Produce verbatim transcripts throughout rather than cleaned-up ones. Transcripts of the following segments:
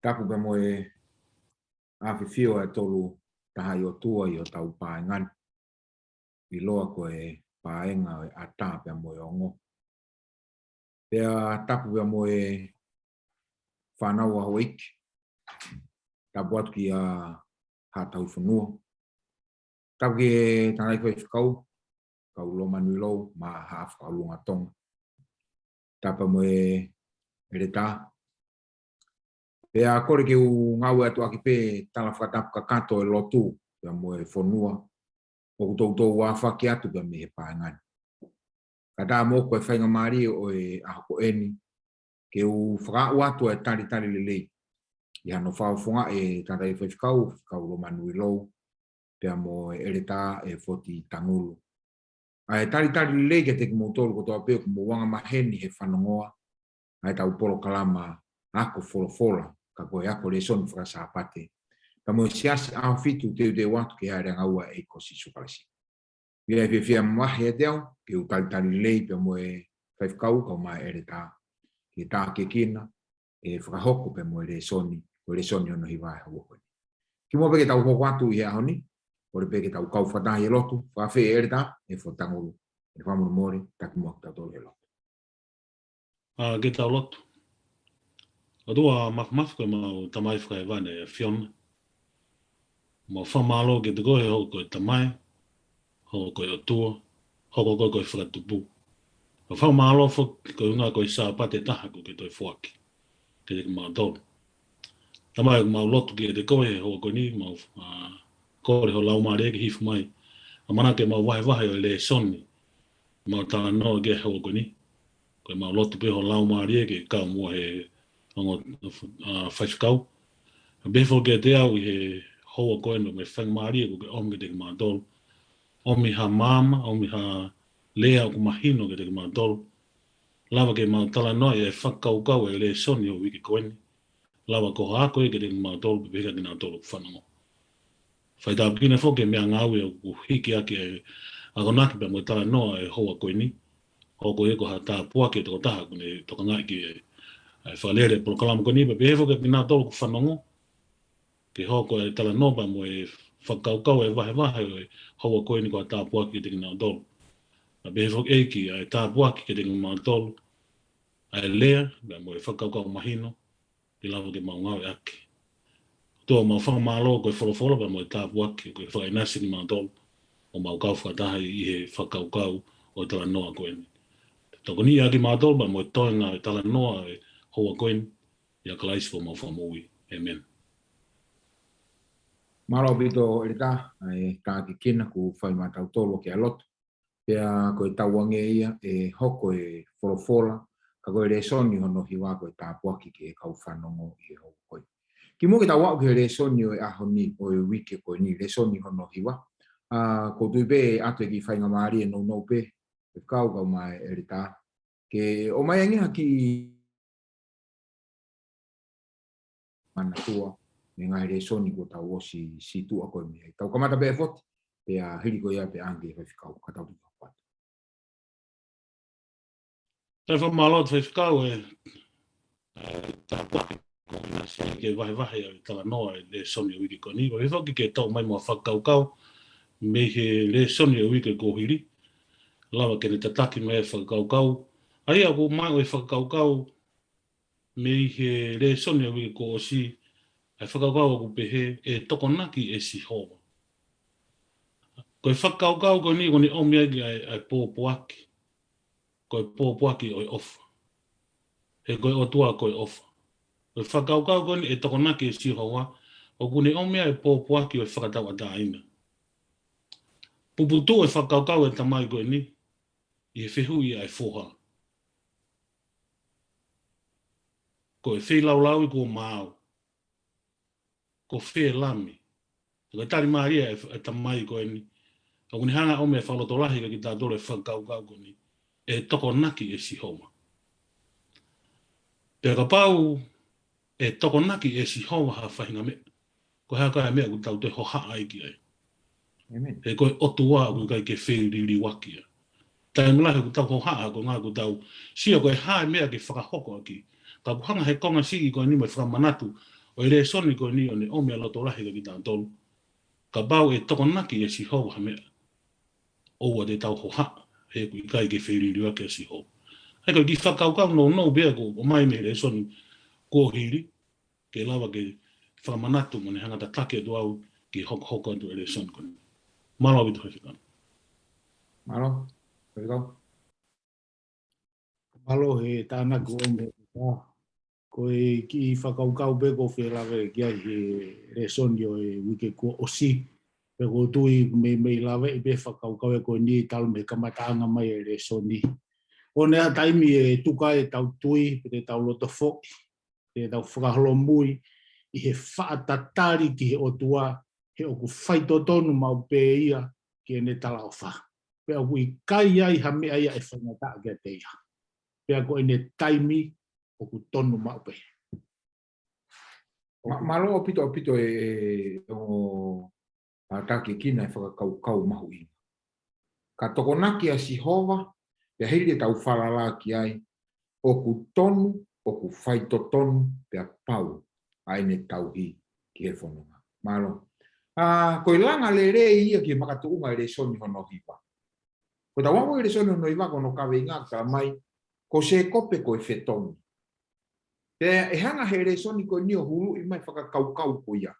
Tapu pea mo e ʻafifio ʻa e Tolu Tahaʻi ʻOtua ʻi hotau paenga ni. ʻIloa ko e paenga ʻo e ʻata pea mo e ongo. Pea tapu pea mo e fānau ʻa houʻeiki. Tapu atu kia Haʻa Tauhi Fonua. Tapu ki he Tangataʻi Faifekau, Kau Lomanu ʻIlou, mo e Haʻa Fakaʻulunga Tonga. Tapu mo e ʻEletā. Pea kole ke u ngāueʻaki atu ʻaki pē tala fakatapu kakato ʻo e lotu, pea mo e fonua, ʻoku toutou ʻafaki atu pea mei he paenga ni. Kae ʻatā mo ko e faingamālie ʻo e ʻaho ko eni, ke u fakaaʻu atu e talitali lelei ʻi hano fakafofongaʻi e Tangataʻi Faifekau, Kau Lomanu ʻIlou, pea mo e ʻEletā ʻEfoti Tangulu. ʻA e talitali lelei kiate kimoutolu kotoa pē ʻoku mou anga maheni he fanongoa ʻa ʻetau polokalama ako folofola, ka ko e ako lēsoni faka-Sāpate. Pea mo e Siasi ʻAhofitu Teuteu Atu ki he Hāʻele ʻAngaua ʻa e ʻEiki ko Sīsū Kalaisi. ʻOku ou fiefia mahe ʻiate au ke u talitali lelei pea mo e Faifekau kae ʻumaʻā e ʻEletā, ke tākiekina e fakahoko pea mo e lēsoni, ko e lēsoni hono hiva ʻo e houa ko eni. Kimuʻa pea ke tau hoko atu ʻi he ʻaho ni, kole pē ke tau kau fakataha ʻi he lotu, fakaafeʻi e ʻEletā ʻEfoti Tangulu ke fakamolemole, taki muʻa kitautolu he lotu. ʻA, ke tau lotu. ʻOtua Māfimafi, ko ʻemau Tamai Fakahēvani ʻa e ʻAfiona. ʻOku mau fakamālō kiate koe he hoko koe ko e Tamai, hoko koe ko e ʻOtua, hoko koe ko e Fakatupu. ʻOku mau fakamālō foki koeʻuhi ko e Sāpate ʻe taha kuo ke toe foaki kiate kimautolu. Tamai, ʻoku mau lotu kiate koe he houa ko eni, mau, ʻa, kole ho Laumālie ke hifo mai. ʻAmanaki ke mau vahevahe ʻo e lēsoni ʻoku mau talanoa ki ai he houa ko eni. Ko ʻemau lotu pē ho Laumālie ke kau muʻa he ongo, ʻa, faifekau. Pehē foki kiate au ʻi he houa ko eni mo e faingamālie kuo ke ʻomi kiate kimautolu. ʻOmi ha maama, ʻomi ha lea ʻoku mahino kiate kimautolu. Lava ke mau talanoa ʻi he fakakaukau ʻo e lēsoni ʻo e uike ko eni. Lava ko ha ako ia kiate kimautolu, pea pehē kia kinautolu ʻoku fanongo. Faitāpuekina foki e meʻangāue ʻoku hiki ʻaki e akonaki pea mo e talanoa ʻo e houa ko eni. Hoko ia ko ha tāpuaki ʻo e tokotaha ʻoku ne tokangaʻi ki he, ʻa e fakalele e polokalama ko eni, pea pehē foki kia kinautolu ʻoku fanongo. Ke hoko e talanoa pea mo e fakakaukau ʻo e vahevahe ʻo e houa ko eni ko ha tāpuaki kiate kinautolu. Pea pehē foki ʻEiki ʻa e tāpuaki kiate kimautolu, ʻa e lea, pea mo e fakakaukau mahino, ke lava ke mau ngāueʻaki. ʻOtua, ʻoku mau fakamālō ko e folofola pea mo e tāpuaki, ko e fakaʻinasi kimautolu, ʻo mau kau fakataha ʻi he fakakaukau ʻo e talanoa ko eni. Tokoniʻi ʻaki kimautolu pea mo e toenga e talanoa ʻo e houa ko eni, ʻia Kalaisi ko homau Fakamoʻui. ʻĒmeni. Mālō ʻaupito ʻEletā, ʻa e tākiekina kuo fai maʻatautolu ki he lotu. Pea ko e tauange ia ʻe hoko e folofola, ka ko e lēsoni hono hiva ko e tāpuaki ki he kau fanongo ʻi he houa ko eni. Kimuʻa ke tau aʻu ki he lēsoni ʻo e ʻaho ni, ʻo e uike ko eni, lēsoni hono hiva. ʻA, ʻoku ou tui pē ʻe ʻoatu e kiʻi faingamālie nounou pē, ʻe kau kau mai ʻEletā. Ke ʻomai ange ha kiʻi manatua, mei he ngaahi lēsoni kuo tau ʻosi situʻa ko ē mei ai. Tau kamata pē ʻEfoti, pea hili ko ia pea ange faifekau, ka tau tuku atu. Tau fakamālō atu faifekau ē, ē, tāpuaki ko ena sai ke vahevahe ʻa e talanoa ʻo e lēsoni ʻo e uike ko eni. Pea pehē foki ke tau ʻomai mo ha fakakaukau mei he lēsoni ʻo e uike kuo hili. Lava ke ne tataki mai e fakakaukau. ʻA ia ʻoku maʻu e fakakaukau mei he lēsoni ʻo e uike kuo ʻosi, ʻa e fakakaukau ʻoku pehē ʻe tokonaki ʻe Sihova. Ko e fakakaukau ko eni ʻoku ne ʻomi ʻaki ʻa e, ʻa e pōpoaki. Ko e pōpoaki ʻo e ʻofa. He ko e ʻOtua ko e ʻofa. Ko e fakakaukau ko eni ʻe tokonaki ʻe Sihova, ʻoku ne ʻomi ʻa e pōpoaki ʻo e fakatauʻatāina. Puputuʻu e fakakaukau ʻa e tamai ko eni ʻi he fehuʻi ʻa e foha. Ko e feilaulau ia kuo maau. Ko fē e lami? Ko e tali mālie ʻa e, ʻa e tamai ko eni. ʻOku ne hanga ʻo ʻomi e fakalotolahi kia kitautolu e fakakaukau ko eni. ʻE tokonaki ʻe Sihova. Pea kapau ʻe tokonaki ʻe Sihova ha faʻahinga meʻa, ko e hā koā e meʻa ʻoku tau toe hohaʻa ai ki ai? ʻĒmeni. He ko e ʻOtua ʻoku ʻikai ke feililiuaki ia. Taimi lahi ʻoku tau hohaʻa, ko e ʻuhinga ʻoku tau sio ko e hā e meʻa ke fakahoko ʻaki. Ka ʻoku hanga he konga siʻi ko eni mo e fakamanatu ʻo e lēsoni ko eni ʻoku ne ʻomi ʻa e loto lahi kiate kitautolu. Kapau ʻe tokonaki ʻe Sihova ha meʻa, ʻoua te tau hohaʻa, he ʻoku ʻikai ke feliliuaki ʻa Sihova. ʻA ia ko e kiʻi fakakaukau nounou pē ia ʻoku ʻomai mei he lēsoni kuo hili, ke lava ke fakamanatu mo ne hanga tataki atu au ke hokohoko atu e lēsoni ko eni. Mālō ʻaupito Faifekau. Mālō, Faifekau. Mālō he tānaki ʻoku ʻomi ʻe Faifekau. Ko e kiʻi fakakaukau pē ʻoku ou fie lave ki ai he lēsoni ʻo e uike kuo ʻosi. Pea ʻoku ou tui meimei lave ʻi pē fakakaukau ʻe ko eni talu mei he kamataʻanga mai e lēsoni. ʻOku ʻi ai e taimi ʻe tuku ai ʻetau tui, pe te tau loto foʻi, te tau fakaholomui ʻi he faʻa tatali ki he ʻOtua, he ʻoku faitotonu maʻu pē ia ki heʻene talaʻofa. Pea ʻoku ʻikai ai ha meʻa ia ʻe faingataʻa kiate ia. Pea ko ʻene taimi ʻoku tonu maʻu pē. Ma-, mālō ʻaupito, ʻaupito e, e, ʻo, ʻa, taki kina e fakakaukau mahuʻinga. Ka tokonaki ʻa Sihova, pea hili ʻetau falala ki ai, ʻoku tonu, ʻoku faitotonu, pea pau, ʻa ʻene tauhi ki he fononga. Mālō. ʻA, ko e langa lelei ia ki he makatuʻunga e lēsoni hono hiva. Ko ʻetau ako e lēsoni hono hiva ko hono kaveinga ʻoku tala mai, ko Sēkope ko e fetongi. Pea ʻe hanga he lēsoni ko eni ʻo huluʻi mai fakakaukau ko ia.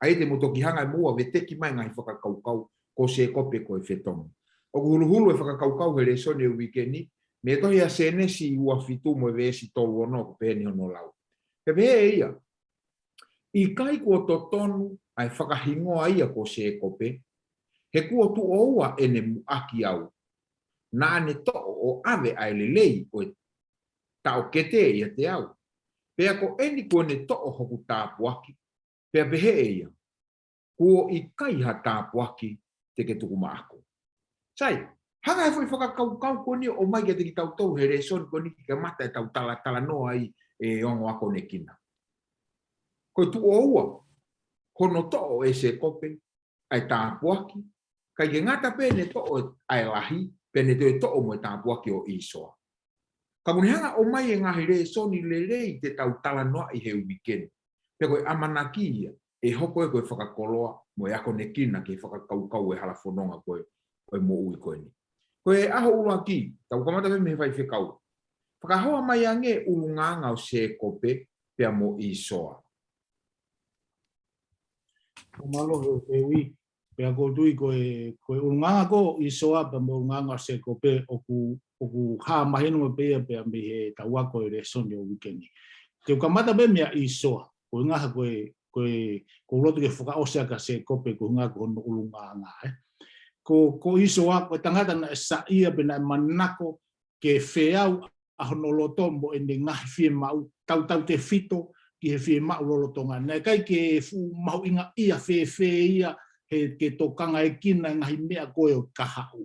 ʻA ia te mo toki hanga ʻe moua ʻo veteki mai ngaahi fakakaukau ko Sēkope ko e fetongi. ʻOku huluhulu e fakakaukau he lēsoni e uike ni, mei he tohi ʻa Sēnesi ua fitu mo e veesi tolu ono ʻoku pehē ni hono lau. Pea pehē ʻe ia, ʻikai kuo totonu ʻa e fakahingoa ia ko Sēkope, he kuo tuʻo ua ʻene muʻaki au. Naʻa ne toʻo ʻo ʻave ʻa e lelei ʻo e taʻokete ʻiate au. Pea ko eni kuo ne toʻo hoku tāpuaki. Pea pehē ʻe ia, kuo ʻikai ha tāpuaki te ke tuku maʻaku. Sai, hanga he foʻi fakakaukau ko eni ʻo ʻomai kiate kitautolu he lēsoni ko eni ke kamata ʻetau talatalanoa ai e ongo akonekina. Ko e tuʻo ua, hono toʻo ʻe Sēkope ʻa e tāpuaki, ʻikai ke ngata pē ʻene toʻo ʻa e lahi, pea ne toe toʻo mo e tāpuaki ʻo ʻĪsoa. Ka ʻoku ne hanga ʻo ʻomai e ngaahi lēsoni lelei te tau talanoaʻi he uike ni. Pea ko e ʻamanaki ia, ʻe hoko ia ko e fakakoloa, mo e akonekina ki he fakakaukau e hala fononga ko ē, ʻo e moʻui ko eni. Ko e ʻaho ʻuluaki, tau kamata pē mei he Faifekau. Fakahoa mai ange ʻulungaanga ʻo Sēkope, pea mo ʻĪsoa. Ko mālō he, he ui, pea ʻoku ou tui ko e, ko e ʻulungaanga ko ʻĪsoa pea mo e ʻulungaanga ʻo Sēkope ʻoku, ʻoku hā mahino mo pea pea mei heʻetau ako e lēsoni ʻo e uike ni. Te u kamata pē meia ʻĪsoa, ko e ʻuhinga ko e, ko e, ʻoku ou loto ke fakaʻosi ʻaki ʻa Sēkope, ko e ʻuhinga ko hono ʻulungaanga, ē. Ko, ko ʻĪsoa, ko e tangata naʻe saiʻia pea naʻe manako ke feau ʻa hono loto mo ʻene ngaahi fiemaʻu, tautautefito ki he fiemaʻu lolotonga. Naʻe ʻikai ke fuʻu mahuʻingaʻia fēfē ia he ke tokangaekina e ngaahi meʻa ko ē ʻo e kahaʻu.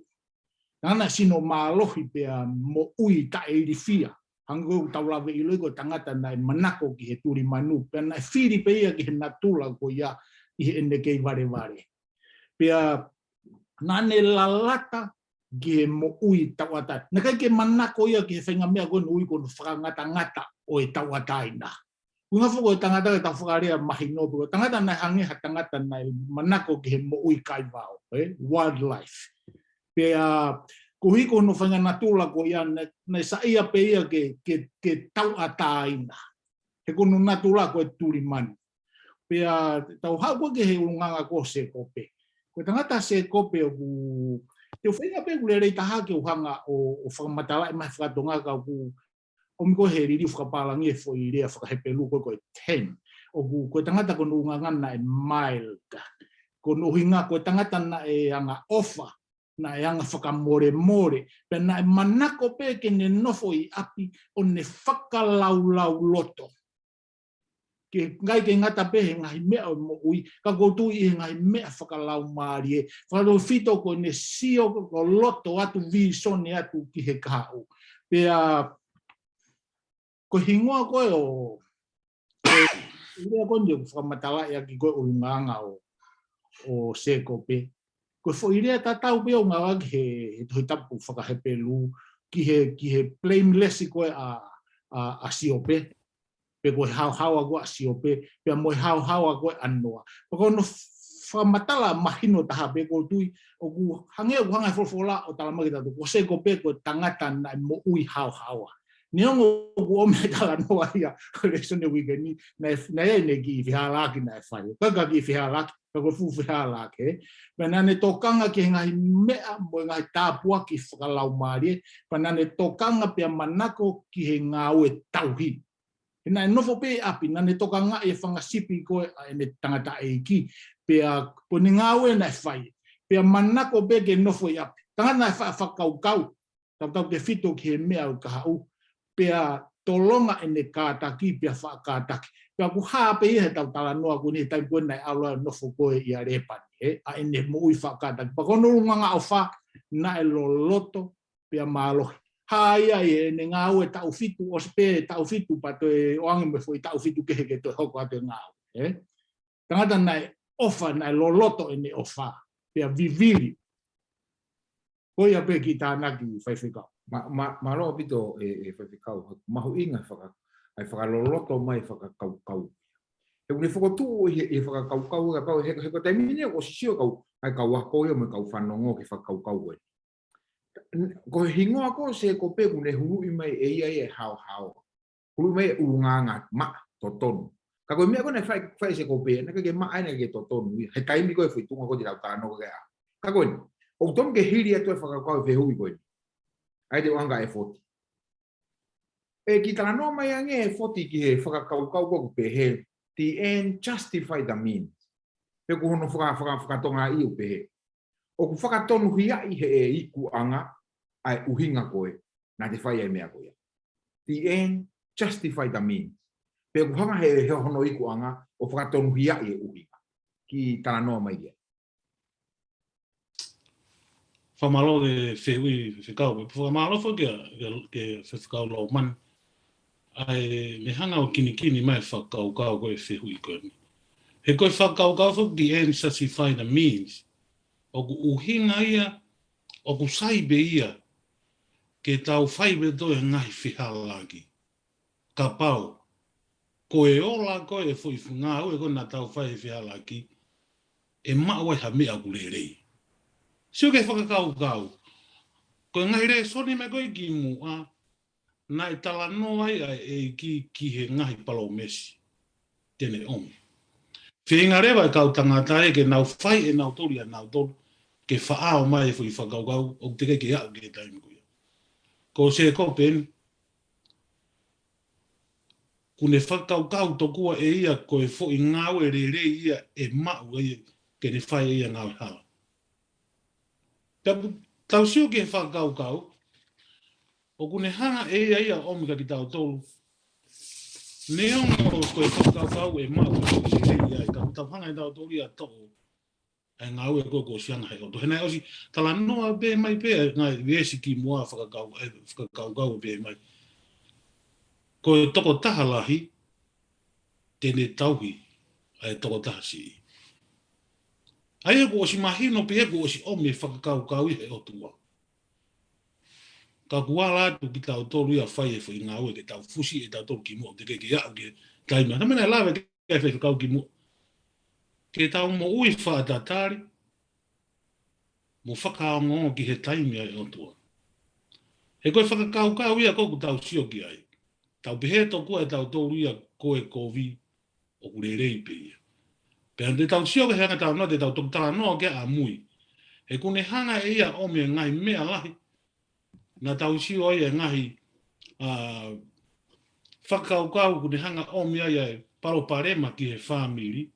Naʻa na sino mālohi pea moʻui taʻeilifia. Hangē ko ʻetau lave ʻiloʻi ko e tangata naʻe manako ki he tuli manu, pea naʻe fili pē ia ki he natula ko ia ʻi heʻene kei valevale. Pea naʻa ne lalata ki he moʻui tauʻatāina. Naʻe ʻikai ke manako ia ki he faʻahinga meʻa ko eni ʻoku ui ko hono fakangatangata ʻo e tauʻatāina. Ko e ʻuhinga foki ko e tangata ke tau fakalea mahino pē, ko e tangata naʻe hangē ha tangata naʻe manako ki he moʻui kaivao, ē? Wildlife. Pea koeʻuhi ko hono faʻahinga natula ko ia naʻe, naʻe saiʻia pē ia ke, ke, ke tauʻatāina. He ko hono natula ko e tuli manu. Pea tau haʻu ko ē ki he ʻulungaanga ko Sēkope. Ko e tangata Sēkope ʻoku, te u feinga pē ʻoku lelei taha ke u hanga ʻo, ʻo fakamatalaʻi mai faka-Tonga ka ʻoku ʻomi ko ē he liliu fakapālangi e foʻi lea faka-Hepelū ko ē ko e tame. ʻOku, ko e tangata ko hono ʻulungaanga naʻe mild. Ko hono ʻuhinga ko e tangata naʻe angaʻofa, naʻe anga fakamolemole, pea naʻe manako pē ke ne nofo ʻi ʻapi ʻo ne fakalaulauloto. Ke ʻikai ke ngata pē he ngaahi meʻa ʻo e moʻui, ka ʻoku ou tui ʻi he ngaahi meʻa fakalaumālie, fakalaulauloto ko ʻene sio loloto atu, vīsone atu ki he kahaʻu. Pea ko e hingoa ko ē ʻo, ko e lea ko eni ʻoku fakamatalaʻi ʻaki ko ē ʻulungaanga ʻo, ʻo Sēkope. Ko e foʻi lea tatau pē ʻoku ngāueʻaki he, he Tohi Tapu faka-Hepelū ki he, ki he blameless ko ē ʻa, ʻa, ʻa Siope. pe ko e haohaoa ko ē ʻa Siope, pea mo e haohaoa ko ē ʻa Noa. Pea ko hono fakamatala mahino taha pē ʻoku ou tui, ʻoku hangē ʻoku hanga ʻe he folofola ʻo tala mai kiate kitautolu, ko Sēkope ko e tangata naʻe moʻui haohaoa. Neongo ʻoku ʻomi e talanoa ia ʻo e lēsoni ʻo e uike ni, naʻe, naʻe ʻi ai ʻene kiʻi fehālaaki naʻe fai. Ka ko e kiʻi fehālaaki, ka ko e fuʻu fehālaaki, ē. Pea naʻa ne tokanga ki he ngaahi meʻa mo e ngaahi tāpuaki fakalaumālie, pea naʻa ne tokanga pea manako ki he ngāue tauhi. He naʻe nofo pē ʻi ʻapi, naʻa ne tokangaʻi e fanga sipi ko ē ʻa ʻene tangataʻeiki, pea ko ʻene ngāue naʻe fai, pea manako pē ke nofo ʻi ʻapi. Tangata naʻe fa-, fakakaukau, tautautefito ki he meʻa ʻoku kahaʻu, pea tolonga ʻene kātaki, pea faʻa kātaki. Pea ʻoku hā pē ia heʻetau talanoa ko eni he taimi ko ē naʻe ʻalu ai ʻo nofo ko ē ʻia Lēpani, ē, ʻa ʻene moʻui faʻa kātaki. Pea ko hono ʻulungaanga ʻofa, naʻe loloto, pea mālohi. Hā ia ʻi heʻene ngāue taʻu fitu, ʻosi pē taʻu fitu pea toe ʻoange mo e foʻi taʻu fitu kehe ke toe hoko atu e ngāue, ē? Tangata naʻe ʻofa, naʻe loloto ʻene ʻofa, pea vivili. Ko ia pē kiʻi tānaki, Faifekau. Mā-, mā-, mālō ʻaupito e, e Faifekau, mahuʻinga faka-, ʻa e fakaloloto mai fakakaukau. He ʻoku ne fokotuʻu ʻi he, ʻi he fakakaukau ia pau, he, he ko e taimi ni ʻoku sio kau, ʻa e kau ako ia mo e kau fanongo ki he fakakaukau ko ē. Ko e hingoa ko Sēkope ʻoku ne huluʻi mai ʻe ia ia e haohaoa. Huluʻi mai e ʻulungaanga maʻa, totonu. Ka ko e meʻa ko ē naʻe fai, fai ʻe Sēkope, naʻe ʻikai ke maʻa ia, naʻe ʻikai ke totonu ia. He taimi ko ē foʻi tuʻunga ko ē te tau talanoa ki ai. Ka ko eni, ʻoku totonu ke hili atu e fakakaukau e fehuʻi ko eni. ʻA ia te u ʻoange e foti. ʻE kiʻi talanoa mai ange e foti ki he fakakaukau ko ē ʻoku pehē, the end justify the means. He ʻoku hono faka-, faka-, fakatonga ʻoku pehē, ʻoku fakatonuhiaʻi ʻe he ikuʻanga ʻa e ʻuhinga ko ē naʻa te fai ai e meʻa ko ia. The end justify the means. Pea ʻoku hanga ʻe he, he hono ikuʻanga ʻo fakatonuhiaʻi e ʻuhinga. Kiʻi talanoa mai ia. Fakamālō e fehuʻi Faifekau, pea fakamālō foki kia, kia, kia Faifekau Lomani. ʻA ʻene hanga ʻo kinikini mai e fakakaukau ko ē e fehuʻi ko eni. He ko e fakakaukau foki the end justify the means. ʻOku ʻuhinga ia, ʻoku sai pē ia, ke tau fai pē toe ngaahi fehālaaki. Kapau, ko e ola ko ē e foʻi ngāue ko ē naʻa tau fai he fehālaaki, ʻe maʻu ai ha meʻa ʻoku lelei. Sio ki he fakakaukau. Ko e ngaahi lēsoni mai ko ē kimuʻa, naʻe talanoa ai ʻa e ʻEiki ki he ngaahi palōmesi te ne ʻomi. Feinga leva e kau tangata ē ke nau fai ʻe nautolu ia nautolu, ke faʻao mai e foʻi fakakaukau, ʻoku teʻeki ke aʻu ki he taimi ko ia. Ko Sēkope eni, ʻoku ne fakakaukau tokua ʻe ia ko e foʻi ngāue lelei ia ʻe maʻu ai ke ne fai ʻe ia ngāue hala. Pea ʻoku tau sio ki he fakakaukau, ʻoku ne hanga ʻe ia ia ʻo ʻomi kia kitautolu. Neongo ko e fakakaukau ʻe maʻu ʻe ia ia, ka tau hanga ʻe tautolu ia ʻo toʻo ʻa e ngāue ko ē kuo ʻosi hanga ʻe he ʻOtua. He naʻe ʻosi talanoa pē mai pē, ngaahi veesi kimuʻa fakakau-, ʻa e fakakaukau pē mai. Ko e tokotaha lahi, te ne tauhi ʻa e tokotaha siʻi. ʻA ia kuo ʻosi mahino pē ia kuo ʻosi ʻomi e fakakaukau ia ʻe he ʻOtua. Ka kuo ala atu kitautolu ia ʻo fai e foʻi ngāue ke tau fusi ʻe tautolu kimuʻa ʻoku teʻeki ke aʻu ki he taimi. Naʻa mena e lave ki ai e faifekau kimuʻa. Ke tau moʻui fakatatali, mo fakaongoongo ki he taimi ʻa e ʻOtua. He ko e fakakaukau ia ko ē ʻoku tau sio ki ai. Tau pehē tokua ʻe tautolu ia ko e kovi ʻoku lelei pē ia. Pea te tau sio ki he anga talanoa, te tau toki talanoa ki ai ʻamui. He ʻoku ne hanga ʻe ia ʻo ʻomi e ngaahi meʻa lahi. Naʻa tau sio ai e ngaahi, ā, fakakaukau ʻoku ne hanga ʻo ʻomi ai e palopalema ki he fāmili,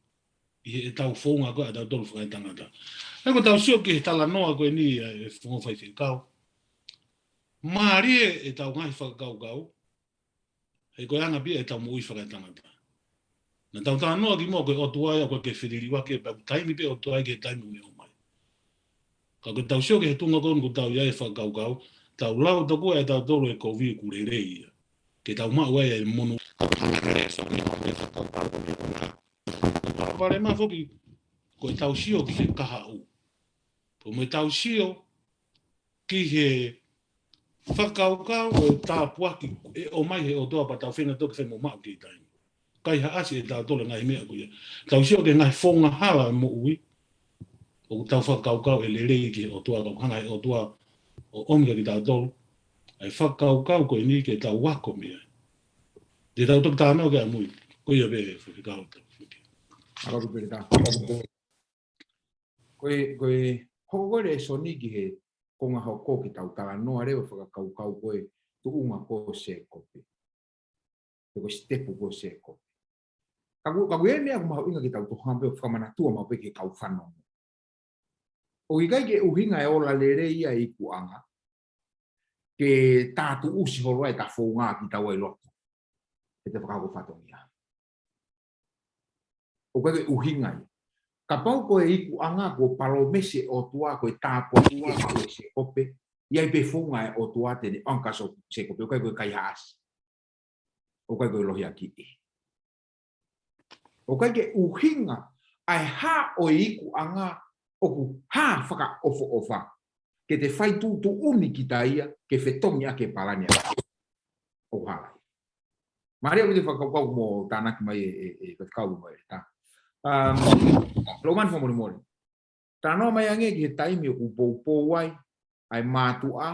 ʻi heʻetau founga ko ē ʻa tautolu fakaetangata. ʻA ia ko ʻetau sio ki he talanoa ko eni ʻa e founga faifekau. Mālie ʻetau ngaahi fakakaukau, he ko e anga pē ia ʻetau moʻui fakaetangata. Naʻa tau talanoa kimuʻa ko e ʻOtua ia ʻoku ʻikai ke feliliuaki pea ʻoku taimi pē ʻOtua ia ki he taimi ʻoku ne ʻomai. Ka ko ʻetau sio ki he tuʻunga ko eni ʻoku tau ʻi ai e fakakaukau, tau lau tokua ʻe tautolu e kovi ʻoku lelei ia. Ke tau maʻu ai e monū. Palopalema foki, ko ʻetau sio ki he kahaʻu. Pea mo ʻetau sio ki he fakakaukau ʻo e tāpuaki ʻe ʻomai ʻe he ʻOtua pea tau feinga toki fai mo maʻu ki he taimi. kaihaʻasi ʻe tautolu e ngaahi meʻa ko ia. Tau sio ki he ngaahi founga hala ʻo e moʻui, ʻoku tau fakakaukau ʻe lelei ki he ʻOtua, ka ʻoku hanga ʻe he ʻOtua ʻo ʻomi kia kitautolu ʻa e fakakaukau ko eni ke tau ako mei ai. Te tau toki talanoa ki ai ʻamui. Ko ia pē, Faifekau. ʻAkapi pele tā. Ko e, ko e hoko ko e lēsoni ki he konga hoko ke tau talanoa leva fakakaukau ko e tuʻunga ko Sēkope. Pe ko e sitepu ko Sēkope. Ka ʻoku, ka ʻoku ʻi ai e meʻa ʻoku mahuʻinga ke tau tohanga pē ʻo fakamanatua maʻu pē ki he kau fanongo. ʻOku ʻikai ke ʻuhinga e ola lelei ʻa e ikuʻanga ke tātuʻusi holo ai ʻeta founga ki tau ai loto. He te fakahoko fatongia. ʻOku ʻikai ke ʻuhinga ia. Kapau ko e ikuʻanga kuo palōmesi ʻe he ʻOtua ko e tāpuaki ʻe maʻu ʻe Sēkope, ʻi ai pē founga ʻa e ʻOtua te ne ʻoange kia Sēkope, ʻoku ʻikai ko e kaihaʻasi. ʻOku ʻikai ko e lohiakiʻi. ʻOku ʻikai ke ʻuhinga ʻa e hā ʻo e ikuʻanga ʻoku hā fakaʻofoʻofa ke te fai tuʻutuʻuni kita ia ke fetongi ʻaki e palani ʻa e ʻOtua. ʻOku hala ia. Mālie ʻaupito e fakakaukau mo tānaki mai e, e, e faifekau mo e tā. Um, Lomani fakamolemole. Talanoa mai ange ki he taimi ʻoku poupou ai ʻa e mātuʻa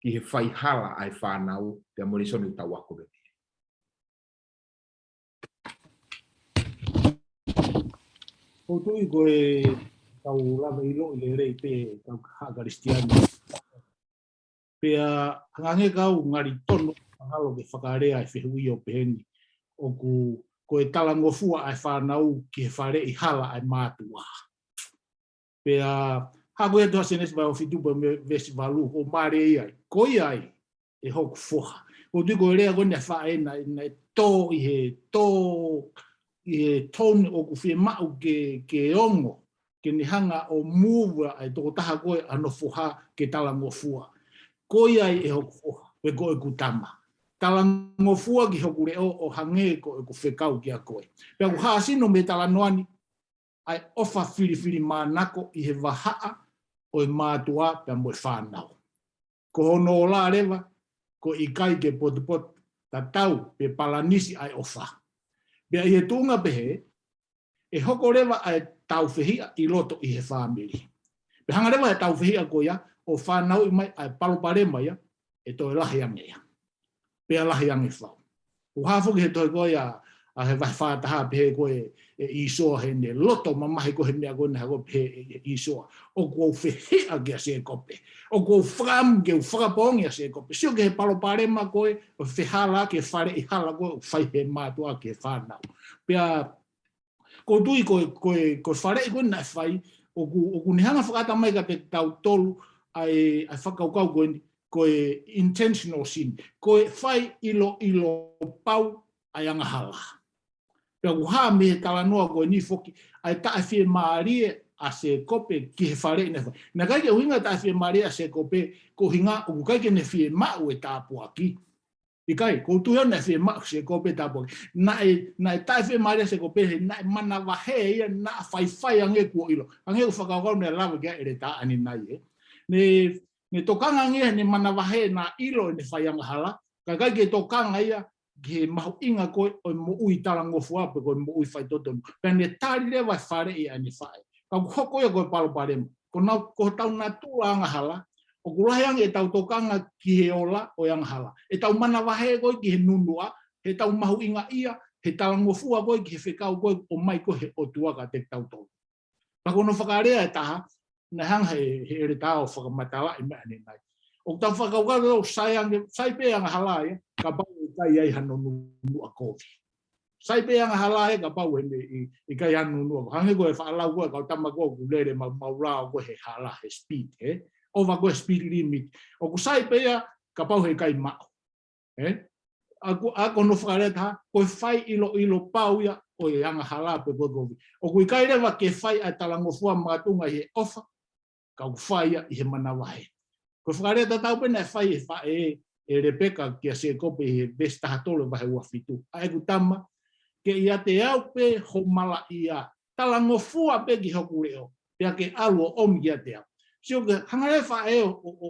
ki he faihala ʻa e fānau, pea mo e lēsoni ʻoku tau ako pē. ʻOku ou tui ko e tau lava ʻiloʻi lelei pē kau haʻa Kalisitiane. Pea hangē kau ngali tonu mahalo ke fakalea e fehuʻi ʻo pehē ni. ʻOku ko e talangofua ʻa e fānau ki he faleʻi hala ʻa e mātuʻa. Pea hako ia ʻi he Sēnesi vahe fitu pea mo e veesi valu, ʻoku mālie ai. Ko ia ai, ʻe hoku foha. ʻOku ou tui ko e lea ko eni ʻa e faʻē naʻe, naʻe tō ʻi he, tō ʻi he tone ʻoku fiemaʻu ke, ke ongo, ke ne hanga ʻo move ʻa e tokotaha ko ē ʻa hono foha ke talangofua. Ko ia ai ʻe hoku foha, pe ko ʻeku tama. Talangofua ki hoku leʻo ʻo hangē ko ʻeku fekau kia koe. Pea ʻoku hā sino mei he talanoa ni, ʻa e ʻofa filifilimānako ʻi he vahaʻa ʻo e mātuʻa pea mo e fānau. Ko hono ola leva, ko e ʻikai ke potupotu, tatau pe palanisi ʻa e ʻofa. Pea ʻi he tuʻunga pehē, ʻe hoko leva ʻa e tāufehiʻa ʻi loto ʻi he fāmili. Pea hanga leva ʻe he tāufehiʻa ko ia, ʻo fanauʻi mai ʻa e palopalema ia, ʻe toe lahi ange ia. Pea lahi ange fau. ʻOku hā foki he tohi ko ia, ʻa e vahe fā taha pehē ko ē ʻe ʻĪsoa heʻene loto mamahi ko ē he meʻa ko ē naʻe hoko pehē ʻe, ʻe ʻĪsoa. ʻOku ou fehiʻa kia Sēkope. ʻOku ou fakaʻamu ke u fakapoongi ʻa Sēkope. Sio ki he palopalema ko ē, ʻo fehālaaki e faleʻi hala ko ē, ʻoku fai ʻe he mātuʻa ki he fānau. Pea ʻoku ou tui ko e, ko e, ko e faleʻi ko ē naʻe fai, ʻoku, ʻoku ne hanga fakaʻata mai kiate kitautolu ʻa e, ʻa e fakakaukau ko eni, ko e intentional sin, ko e fai ʻiloʻilo pau ʻa e angahala. Pea ʻoku hā mei he talanoa ko eni foki, ʻa e taʻefiemālie ʻa Sēkope ki he faleʻi naʻe fai. Naʻe ʻikai ke ʻuhinga taʻefiemālie ʻa Sēkope, ko e ʻuhinga ʻoku ʻikai ke ne fiemaʻu e tāpuaki. ʻIkai, ʻoku ou tui au naʻe fiemaʻu ʻe Sēkope e tāpuaki. Naʻe, naʻe taʻefiemālie ʻa Sēkope he naʻe manavahē ia naʻa faifai ange kuo ʻilo. Hangē ko e fakakaukau naʻe lave ki ai e ʻeletā ʻanenai ē. Ne, ne tokanga ange heʻene manavahē naʻa ʻilo ʻene fai angahala. Ka ʻikai ke tokanga ia ki he mahuʻinga ko ē ʻo e moʻui talangofua pe ko e moʻui faitotonu. Pea ne tali leva e faleʻi ʻa ʻene faʻē. Ka ʻoku hoko ia ko e palopalema. Ko nau, ko hotau natula angahala, ʻoku lahi ange ʻetau tokanga ki he ola ʻo e angahala. ʻEtau manavahē ko ē ki he nunuʻa, heʻetau mahuʻingaʻia, he talangofua ko ē ki he fekau ko ē ʻomai ko ē ʻe he ʻOtua kiate kitautolu. Pea ko hono fakalea ʻe taha, naʻe hanga ʻe he, he ʻeletā ʻo fakamatalaʻi mai ʻanenai. ʻOku tau fakakaukau ʻoku sai ange, sai pē angahala ia, kapau ʻe ʻikai ai hano nunuʻa kovi. Sai pē angahala ia kapau ʻe ʻikai hano nunuʻa. Hangē ko e faʻa lau ko ē, kau tama ko ē ʻoku lele maumau lao ko ē he hala, he speed, ē? ʻOfa ko ē speed limit. ʻOku sai pē ia kapau heʻikai maʻu. Ē? ʻA ia ko, ʻa ia ko hono fakalea ʻe taha, ko e fai ʻiloʻilo pau ia ʻo e angahala pe ko e kovi. ʻOku ʻikai leva ke fai ʻa e talangofua makatuʻunga ʻi he ʻofa, ka ʻoku fai ia ʻi he manavahē. Ko e fakalea tatau pē naʻe fai ʻe he faʻē ʻe Lepeka kia Sēkope ʻi he veesi taha tolu vahe ua fitu. ʻA ʻeku tama, ke ʻiate au pē ho malaʻia, talangofua pē ki hoku leʻo, pea ke ʻalu ʻo ʻomi kiate au. Sio ke hanga ʻe he faʻē ʻo, ʻo, ʻo,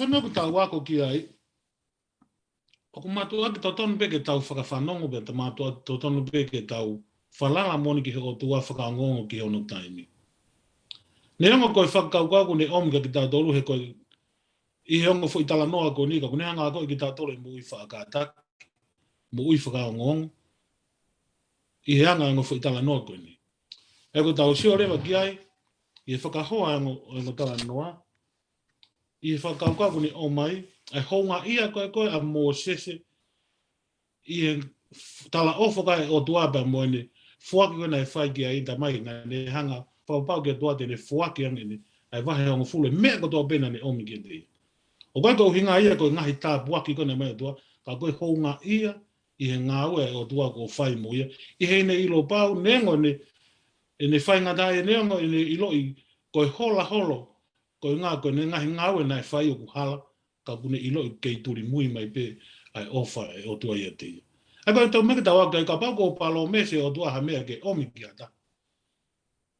lēsoni ʻoku tau ako ki ai, ʻoku mātuʻaki totonu pē ke tau fakafanongo pē, mātuʻaki totonu pē ke tau falala moʻoni ki he ʻOtua, fakaongoongo ki hono taimi. Neongo ko e fakakaukau ʻoku ne ʻomi kia kitautolu he ko e ʻi he ongo foʻi talanoa ko eni, ka ʻoku ne hanga ʻo akoʻi kitautolu e moʻui faʻa kātaki, moʻui fakaongoongo, ʻi he anga e ongo foʻi talanoa ko eni. ʻA ia ʻoku tau sio leva ki ai, ʻi he fakahoa e ongo, ongo talanoa, ʻi he fakakaukau ʻoku ne ʻomai, ʻa e houngaʻia ko ē ko ē ʻa Mōsese, ʻi he f-, talaʻofa ʻa e ʻOtua pea mo ʻene foaki ko ē naʻe fai ki ai, tamai naʻa ne hanga, fakapapau ki he ʻOtua te ne foaki ange ʻene, ʻa e vahe hongofulu e meʻa kotoa pē naʻa ne ʻomi kiate ia. ʻOku ʻikai ko e ʻuhinga ia ko e ngaahi tāpuaki ko ē naʻe ʻomai ʻe he ʻOtua, ka ko e houngaʻia ʻi he ngāue ʻa e ʻOtua kuo fai mo ia, ʻi heʻene ʻilo pau, neongo ʻene, ʻene faingataʻaʻia, neongo ʻene ʻiloʻi ko e hola holo, ko e ngā-, ko ʻene ngaahi ngāue naʻe fai ʻoku hala, ka ʻoku ne ʻiloʻi kei tuli mui mai pē ʻa e ʻofa ʻa e ʻOtua ʻiate ia. ʻA ia ko e tau meʻa ke tau ako ki ai, kapau ko e palōmesi ʻa e ʻOtua ha meʻa ke ʻomi ki ha taha,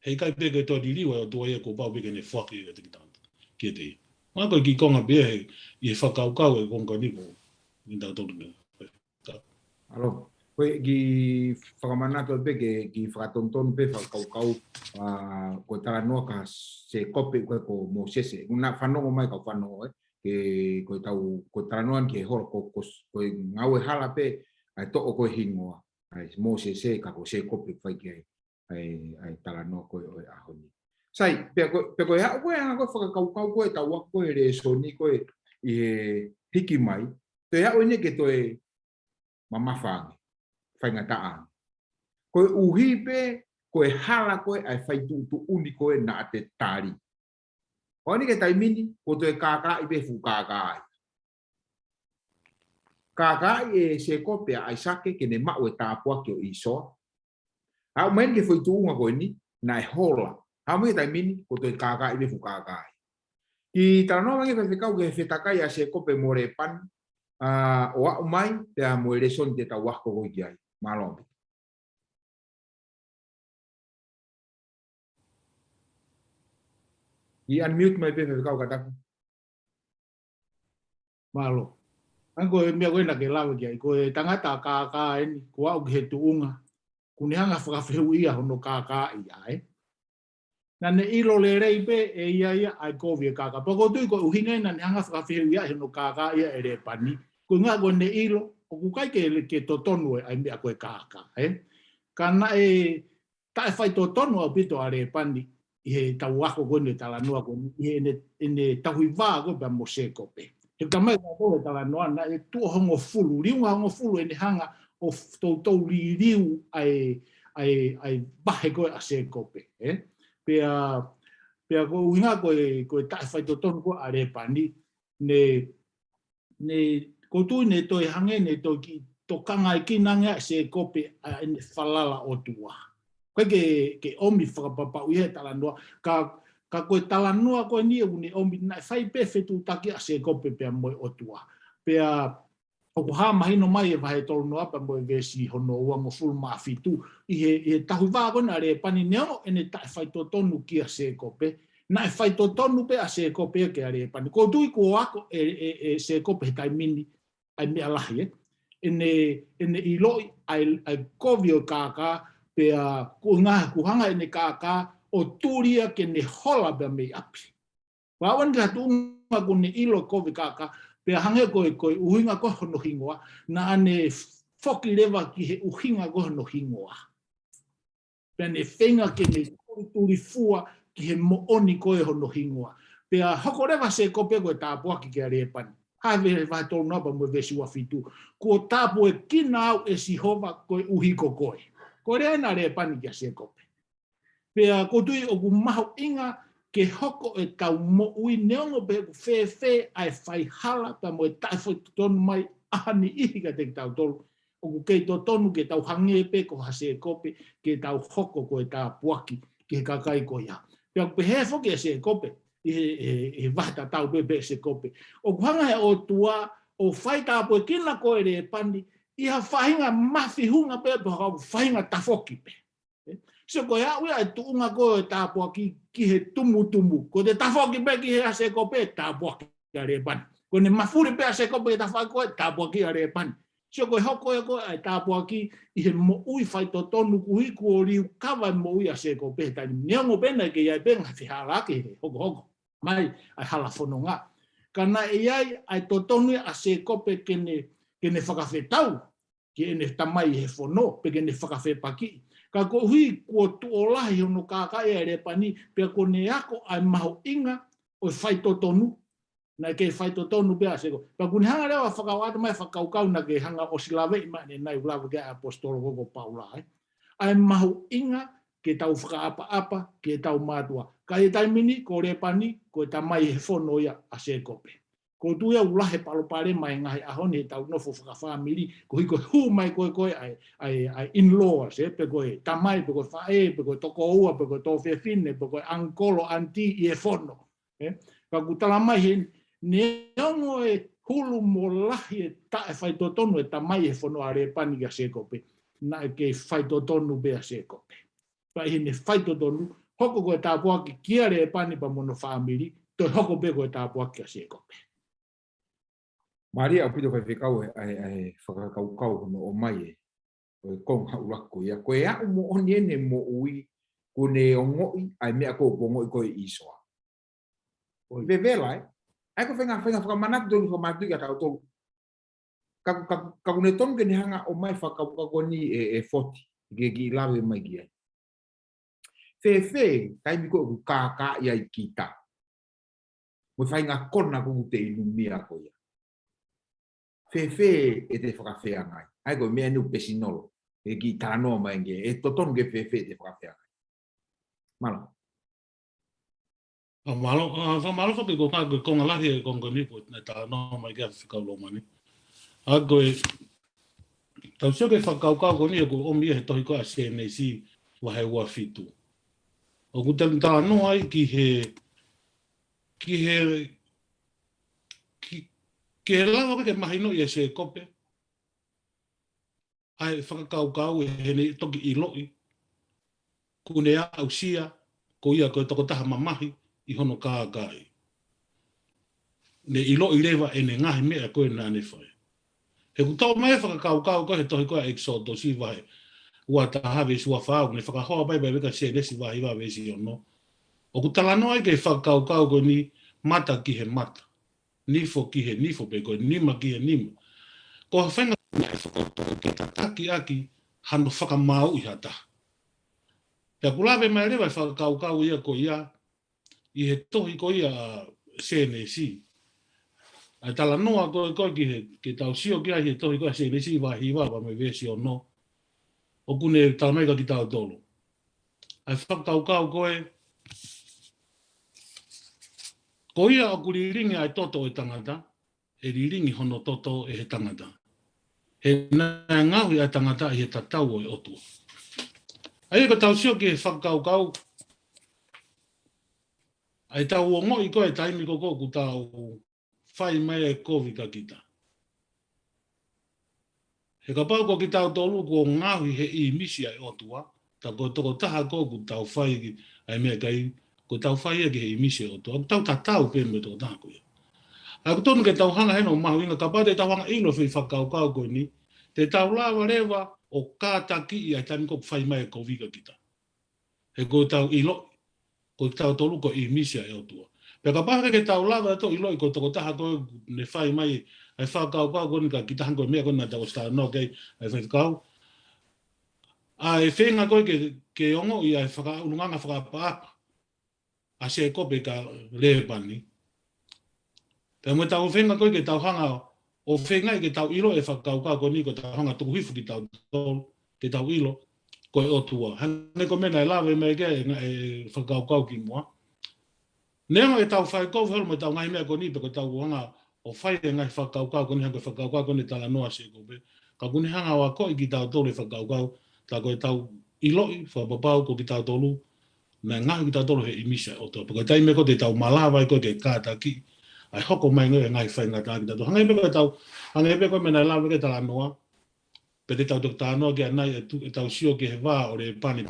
heʻikai pē ke toe liliu ʻa e ʻOtua ia, kuo pau pē ke ne foaki ia kiate kitautolu, kiate ia. Mahalo ko e kiʻi konga pē ia he, ʻi he fakakaukau e konga ni ko ʻeni tautolu meʻa. ʻAlo, ko e kiʻi fakamanatu pē ke, kiʻi fakatonutonu pē fakakaukau, ʻa, ko e talanoa kia Sēkope ko ē ko Mōsese. Naʻa ku fanongo mai, kau fanongo, ē, ke, ko e tau, ko e talanoa ni ke holo ko, ko, ko e ngāue hala pē, ʻa e toʻo ko ē hingoa ʻa Mōsese ka ko Sēkope fai ki ai. ʻa e, ʻa e talanoa ko ē ʻo e ʻaho ni. Sai, pea ko, pea ko e aʻu ko ē, ʻa ko e fakakaukau ko ē, tau ako ko ē lēsoni ko ē ʻi he hiki mai, toe aʻu eni ke toe mamafa ange, faingataʻa ange. Koeʻuhi pē, ko e hala ko ē ʻa e fai tuʻutuʻuni ko ē naʻa te tali. ʻO eni ki he taimi ni, ko e toe kākaaʻi pē fuʻu kākaaʻi. Kākaaʻi ʻe Sēkope ʻa ʻAisake ke ne maʻu e tāpuaki ʻo ʻĪsoa. Aʻu mai ki he foʻi tuʻunga ko eni, naʻe hola. Aʻu mai ki he taimi ni, ko e toe kākaaʻi pē fuʻu kākaaʻi. Kiʻi talanoa mai ange faifekau ki he fetakai ʻa Sēkope mo Lēpani, ʻa, ʻo aʻu mai, pea mo e lēsoni te tau ako ko ē ki ai. Mālō ʻaupito. Kiʻi unmute mai pē faifekau kātaki. Mālō. ʻA ia ko e meʻa ko ē naʻa ke lave ki ai, ko e tangata kākā eni, kuo aʻu ki he tuʻunga, kuo ne hanga fakafehuʻia hono kākaaʻi ʻa e. Naʻa ne ʻilo lelei pē ʻe ia ia ʻa e kovi e kākā. Pea ʻoku ou tui ko e ʻuhinga ia naʻa ne hanga fakafehuʻia hono kākaaʻi ʻa e Lēpani. Ko e ʻuhinga ko ʻene ʻilo, ʻoku ʻikai ke, ke totonu ʻa e meʻa ko e kākā, ē? Ka naʻe taʻefaitotonu ʻaupito ʻa Lēpani ʻi heʻetau ako ko eni, talanoa ko eni, ʻi heʻene, ʻene tauhi vā ko ē pea mo Sēkope. He ʻoku talamai ʻe he talanoa naʻe tuʻo hongofulu, liunga hongofulu ʻene hanga ʻo f-, toutou liliu ʻa e, ʻa e, ʻa e vahe ko ē ʻa Sēkope, ē? Pea, pea ko e ʻuhinga ko e, ko e taʻefaitotonu ko ē ʻa Lēpani, ne, ne, ʻoku ou tui ne toe hangē ne toe kiʻi tokangaʻi kinautolu ange ʻa Sēkope ʻa ʻene falala ʻOtua. ʻIkai ke, ke ʻomi fakapapauʻi he talanoa, ka, ka ko e talanoa ko eni ʻoku ne ʻomi naʻe fai pē fetuʻutaki ʻa Sēkope pea mo e ʻOtua. Pea ʻoku hā mahino mai ʻe he vahe tolu noa pea mo e veesi hono uangofulu mā fitu, ʻi he, ʻi he tauhi vā ko ena ʻa Lēpani neongo ʻene taʻefaitotonu kia Sēkope, naʻe faitotonu pē ʻa Sēkope kia Lēpani. ʻOku ou tui kuo ako ʻe, ʻe, ʻe Sēkope he taimi ni, ʻa e meʻa lahi, ē? ʻEne, ʻene ʻiloʻi ʻa e, ʻa e kovi ʻo e kākā, pea kuo hanga, kuo hanga ʻene kākā ʻo tuli ia ke ne hola pea mei ʻapi. Pea aʻu eni ki ha tuʻunga kuo ne ʻilo kovi kākā, pea hangē ko e, ko e ʻuhinga ko ē hono hingoa, naʻa ne foki leva ki he ʻuhinga ko ē hono hingoa. Pea ne feinga ke ne tulitulifua ki he moʻoni ko ē hono hingoa. Pea hoko leva ʻa Sēkope ko e tāpuaki kia Lēpani. Hā e vahe tolu noa pea mo e veesi ua fitu. Kuo tāpuekina au ʻe Sihova koeʻuhi ko koe. Ko e lea ena ʻa Lēpani kia Sēkope. Pea ʻoku ou tui ʻoku mahuʻinga ke hoko ʻetau moʻui neongo pe ʻoku fēfē ʻa e faihala pea mo e taʻefaitotonu mai ʻa ha niʻihi kiate kitautolu. ʻOku kei totonu ke tau hangē pē ko ha Sēkope, ke tau hoko ko e tāpuaki ki he kakai ko ia. Pea ʻoku pehē foki ʻe Sēkope, ʻi he, he, he vahe tatau pē pea ʻe Sēkope. ʻOku hanga ʻe he ʻOtua ʻo fai tāpuekina koe Lēpani, ʻi ha faʻahinga mafi hunga pē, pe ko ha faʻahinga tafoki pē. Ē? Sio ko e aʻu ia ʻa e tuʻunga ko ē ʻo e tāpuaki ki he tumutumu. Ko ʻete tafoki pē ki hē ʻa Sēkope, tāpuaki ʻa Lēpani. Ko ʻene mafuli pē ʻa Sēkope ke tafoki ko ē, tāpuaki ʻa Lēpani. Sio ko e hoko ia ko ē ʻa e tāpuaki ʻi he moʻui faitotonu koeʻuhi kuo liu kava e moʻui ʻa Sēkope he taimi ni. Neongo pē naʻe kei ʻi ai pē ngaahi fehālaaki he hokohoko mai ʻa e hala fononga. Ka naʻe ʻi ai ʻa e totonu ia ʻa Sēkope ke ne, ke ne fakafetau ki heʻene tamai he fono, pe ke ne fakafepakiʻi. Ka koeʻuhi kuo tuʻo lahi hono kākaaʻi ʻa Lēpani, pea kuo ne ako ʻa e mahuʻinga ʻo e faitotonu, naʻe kei faitotonu pē ʻa Sēkope. Pea kuo ne hanga leva ʻo fakaʻoatu mai e fakakaukau naʻa ke hanga ʻosi laveʻi mai ʻanenai, ʻoku lave ki ai ʻa e ʻaposetolo ko ē ko Paula, ē. ʻA e mahuʻinga ke tau fakaʻapaʻapa ki heʻetau mātuʻa. Ka ʻi he taimi ni, ko Lēpani, ko e tamai he fono ia ʻa Sēkope. ʻOku ou tui ʻoku lahi e palopalema he ngaahi ʻaho ni heʻetau nofo fakafāmili, koeʻuhi ko e hū mai ko ē ko ē ʻa e, ʻa e, ʻa e in-laws, ē, pe ko e tamai, pe ko e faʻē, pe ko e tokoua, pe ko e tuofefine, pe ko e uncle, auntie ʻi he fono. Ē? Ka ʻoku talamai heni, neongo e hulu mo lahi e taʻefaitotonu e tamai he fono ʻa Lēpani kia Sēkope, naʻe kei faitotonu pē ʻa Sēkope. Pea ʻi heʻene faitotonu, hoko ko e tāpuaki kia Lēpani pea mo hono fāmili, toe hoko pē ko e tāpuaki kia Sēkope. Mālie ʻaupito faifekau e, e, e fakakaukau hono ʻomai e, ʻo e konga ʻuluaki ko ia. Ko e aʻu moʻoni ʻene moʻui, kuo ne ongoʻi ʻa e meʻa ko ē ʻoku ongoʻi ko ē ʻe ʻĪsoa. ʻOi. Vevela, ē? ʻA ia ko e faʻahinga, faʻahinga fakamanatu tonu, fakamanatu kia tautolu. Ka, ka, ka kuo ne tonu ke ne hanga ʻo ʻomai fakakaukau ko eni ʻe, ʻe Foti, ke kiʻi lave mai ki ai. Fēfē taimi ko ē ʻoku kākaaʻi ai kita mo e faʻahinga kona ko ē ʻoku te ʻinumia ko ia? Fēfē ʻete fakafeangai? ʻA ia ko e meʻa ni ʻoku pesinolo, ʻe kiʻi talanoa mai ange, ʻe totonu ke fēfē ʻete fakafeangai? Mālō. ʻA, mālō, ʻa, fakamālō foki ko e ngaahi konga lahi e konga ko eni ko ē naʻe talanoa mai ki ai ʻa Faifekau Lomani. ʻA ia ko e, tau sio ki he fakakaukau ko eni ʻoku ʻomi ia he tohi ko ē ʻa Sēnesi vahe ua fitu. ʻOku tau talanoa ai ki he, ki he, ki, ki he lava ko ē ke mahinoʻi ʻe Sēkope ʻa e fakakaukau ʻi heʻene toki ʻiloʻi kuo ne aʻusia ko ia ko e tokotaha mamahi ʻi hono kākaaʻi. Ne ʻiloʻi leva ʻene ngaahi meʻa ko ē naʻa ne fai. He ʻoku toʻo mai e fakakaukau ko ē he tohi ko ē ʻa ʻEkisoto vahe ua taha veesi ua fā, ʻoku ne fakahoa mai pea veka Sēnesi vahe hiva veesi ono. ʻOku talanoa ai ki he fakakaukau ko eni, mata ki he mata, nifo ki he nifo, pe ko e nima ki he nima. Ko ha faʻahinga naʻe fakatau ke tataki ʻaki hano fakamāuʻi ha taha. Pea ʻoku lave mai leva e fakakaukau ia ko ia ʻi he tohi ko ia ʻa Sēnesi. ʻA e talanoa ko ē ko ē ki he, ke tau sio ki ai he tohi ko ē ʻa Sēnesi vahe hiva pea mo e veesi ono. ʻOku ne talamai kia kitautolu ʻa e fakakaukau ko ē, ko ia ʻoku lilingi ʻa e toto ʻo e tangata, ʻe lilingi hono toto ʻe he tangata. He naʻe ngaohi ʻa e tangata ʻi he tatau ʻo e ʻOtua. ʻA ia ko ʻetau sio ki he fakakaukau, ʻa ʻetau ongoʻi ko ē taimi ko ē ʻoku tau fai mai e kovi kia kita. He kapau ko kitautolu kuo ngaohi he ʻīmisi ʻa e ʻOtua, tā ko e tokotaha ko ē ʻoku tau fai ki ai e meʻakai, ʻoku tau fai ia ki he ʻīmisi ʻo e ʻOtua, ʻoku tau tatau pē mo e tokotaha ko ia. ʻA ia ʻoku totonu ke tau hanga heni ʻo mahuʻinga, kapau te tau hanga ʻilo e foʻi fakakaukau ko eni, te tau lava leva ʻo kātakiʻi ʻa e taimi ko ē ʻoku fai mai e kovi kia kita. He ʻoku tau ʻiloʻi ko kitautolu ko e ʻīmisi ʻa e ʻOtua. Pea kapau he ʻikai ke tau lava ʻo ʻiloʻi ko e tokotaha ko ē ʻoku ne fai mai ʻa e fakakaukau ko eni kia kita, hangē ko e meʻa ko ē naʻa tau ʻosi talanoa ki ai, ʻa e faifekau, ʻa e feinga ko ē ke, ke ongoʻi ʻa e fakaʻulungaanga fakaʻapaʻapa ʻa Sēkope kia Lēpani. Pea mo ʻetau feinga ko ē ke tau hanga ʻo feingaʻi ke tau ʻilo e fakakaukau ko eni, ko ʻetau hanga ʻo tuku hifo kitautolu ke tau ʻilo ko e ʻOtua. Hangē ko e meʻa naʻe lave mai ki ai e ngaahi fakakaukau kimuʻa. Neongo ʻetau fai kovi holo mo ʻetau ngaahi meʻa ko eni, pe ko ʻetau hanga ʻo fai e ngaahi fakakaukau ko eni, hangē ko e fakakaukau ko eni talanoa ʻa Sēkope, ka ʻoku ne hanga ʻo akoʻi kitautolu e fakakaukau, tā ko ʻetau ʻiloʻi fakapapau ko kitautolu naʻe ngaohi kitautolu he ʻīmisi ʻa e ʻOtua. Pea ko e taimi ko ē te tau malava ai ko ē ke kātakiʻi ʻa e hoko mai ko ē e ngaahi faingataʻa kia kitautolu. Hangē pē ko ʻetau, hangē pē ko e meʻa naʻe lave ki ai e talanoa, pea te tau toki talanoa ki ai ʻanai ʻe tu-, ʻetau sio ki he vā ʻo Lēpani,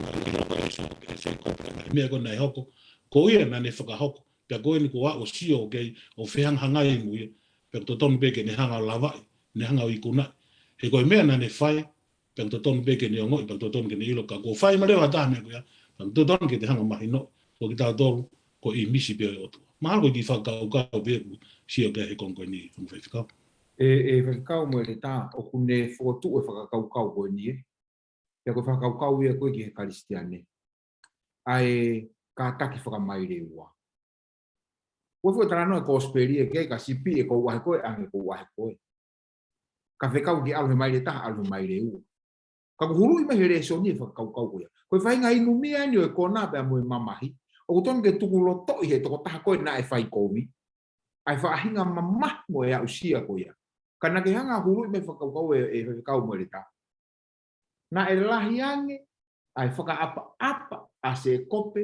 meʻa ko ē naʻe hoko, ko ia naʻa ne fakahoko. Pea ko eni kuo aʻu ʻo sio ki ai ʻo fehangahangai mo ia, pea ʻoku totonu pē ke ne hanga ʻo lavaʻi, ne hanga ʻo ikunaʻi. He ko e meʻa naʻa ne fai, pea ʻoku totonu pē ke ne ongoʻi, pea ʻoku totonu ke ne ʻilo, ka kuo fai mai leva ha taha e meʻa ko ia, pea ʻoku totonu ke te hanga ʻo mahinoʻi ko kitautolu ko e ʻīmisi pē ʻo e ʻOtua. Mahalo ko e kiʻi fakakaukau pē ʻeku sio ki ai he konga ko eni, Faifekau. ʻE, ʻe Faifekau Moeletā, ʻoku ne fokotuʻu e fakakaukau ko eni, ē. Pea ko e fakakaukau ia ko ē ki he Kalisitiane, ʻa e kātaki fakamaileua. ʻOku ʻi ai e talanoa ʻi he Kosipeli ē, ke ka sipi ʻe ʻoku ʻahe ko ē, ʻange ʻoku ʻahe ko ē. Ka fekau ke ʻalu he maile ʻe taha, ʻalu he maile ʻe ua. Ka ʻoku huluʻi mai he lēsoni e fakakaukau ko ia. Ko e faʻahinga ʻinumia eni ʻo e kona pea mo e mamahi, ʻoku totonu ke tukulotoʻi he tokotaha ko ē naʻe fai kovi ʻa e faʻahinga mamahi mo e aʻusia ko ia. Ka naʻa ke hanga ʻo huluʻi mai e fakakaukau ē, ʻe Faifekau Moeletā. Naʻe lahi ange ʻa e fakaʻapaʻapa ʻa Sēkope,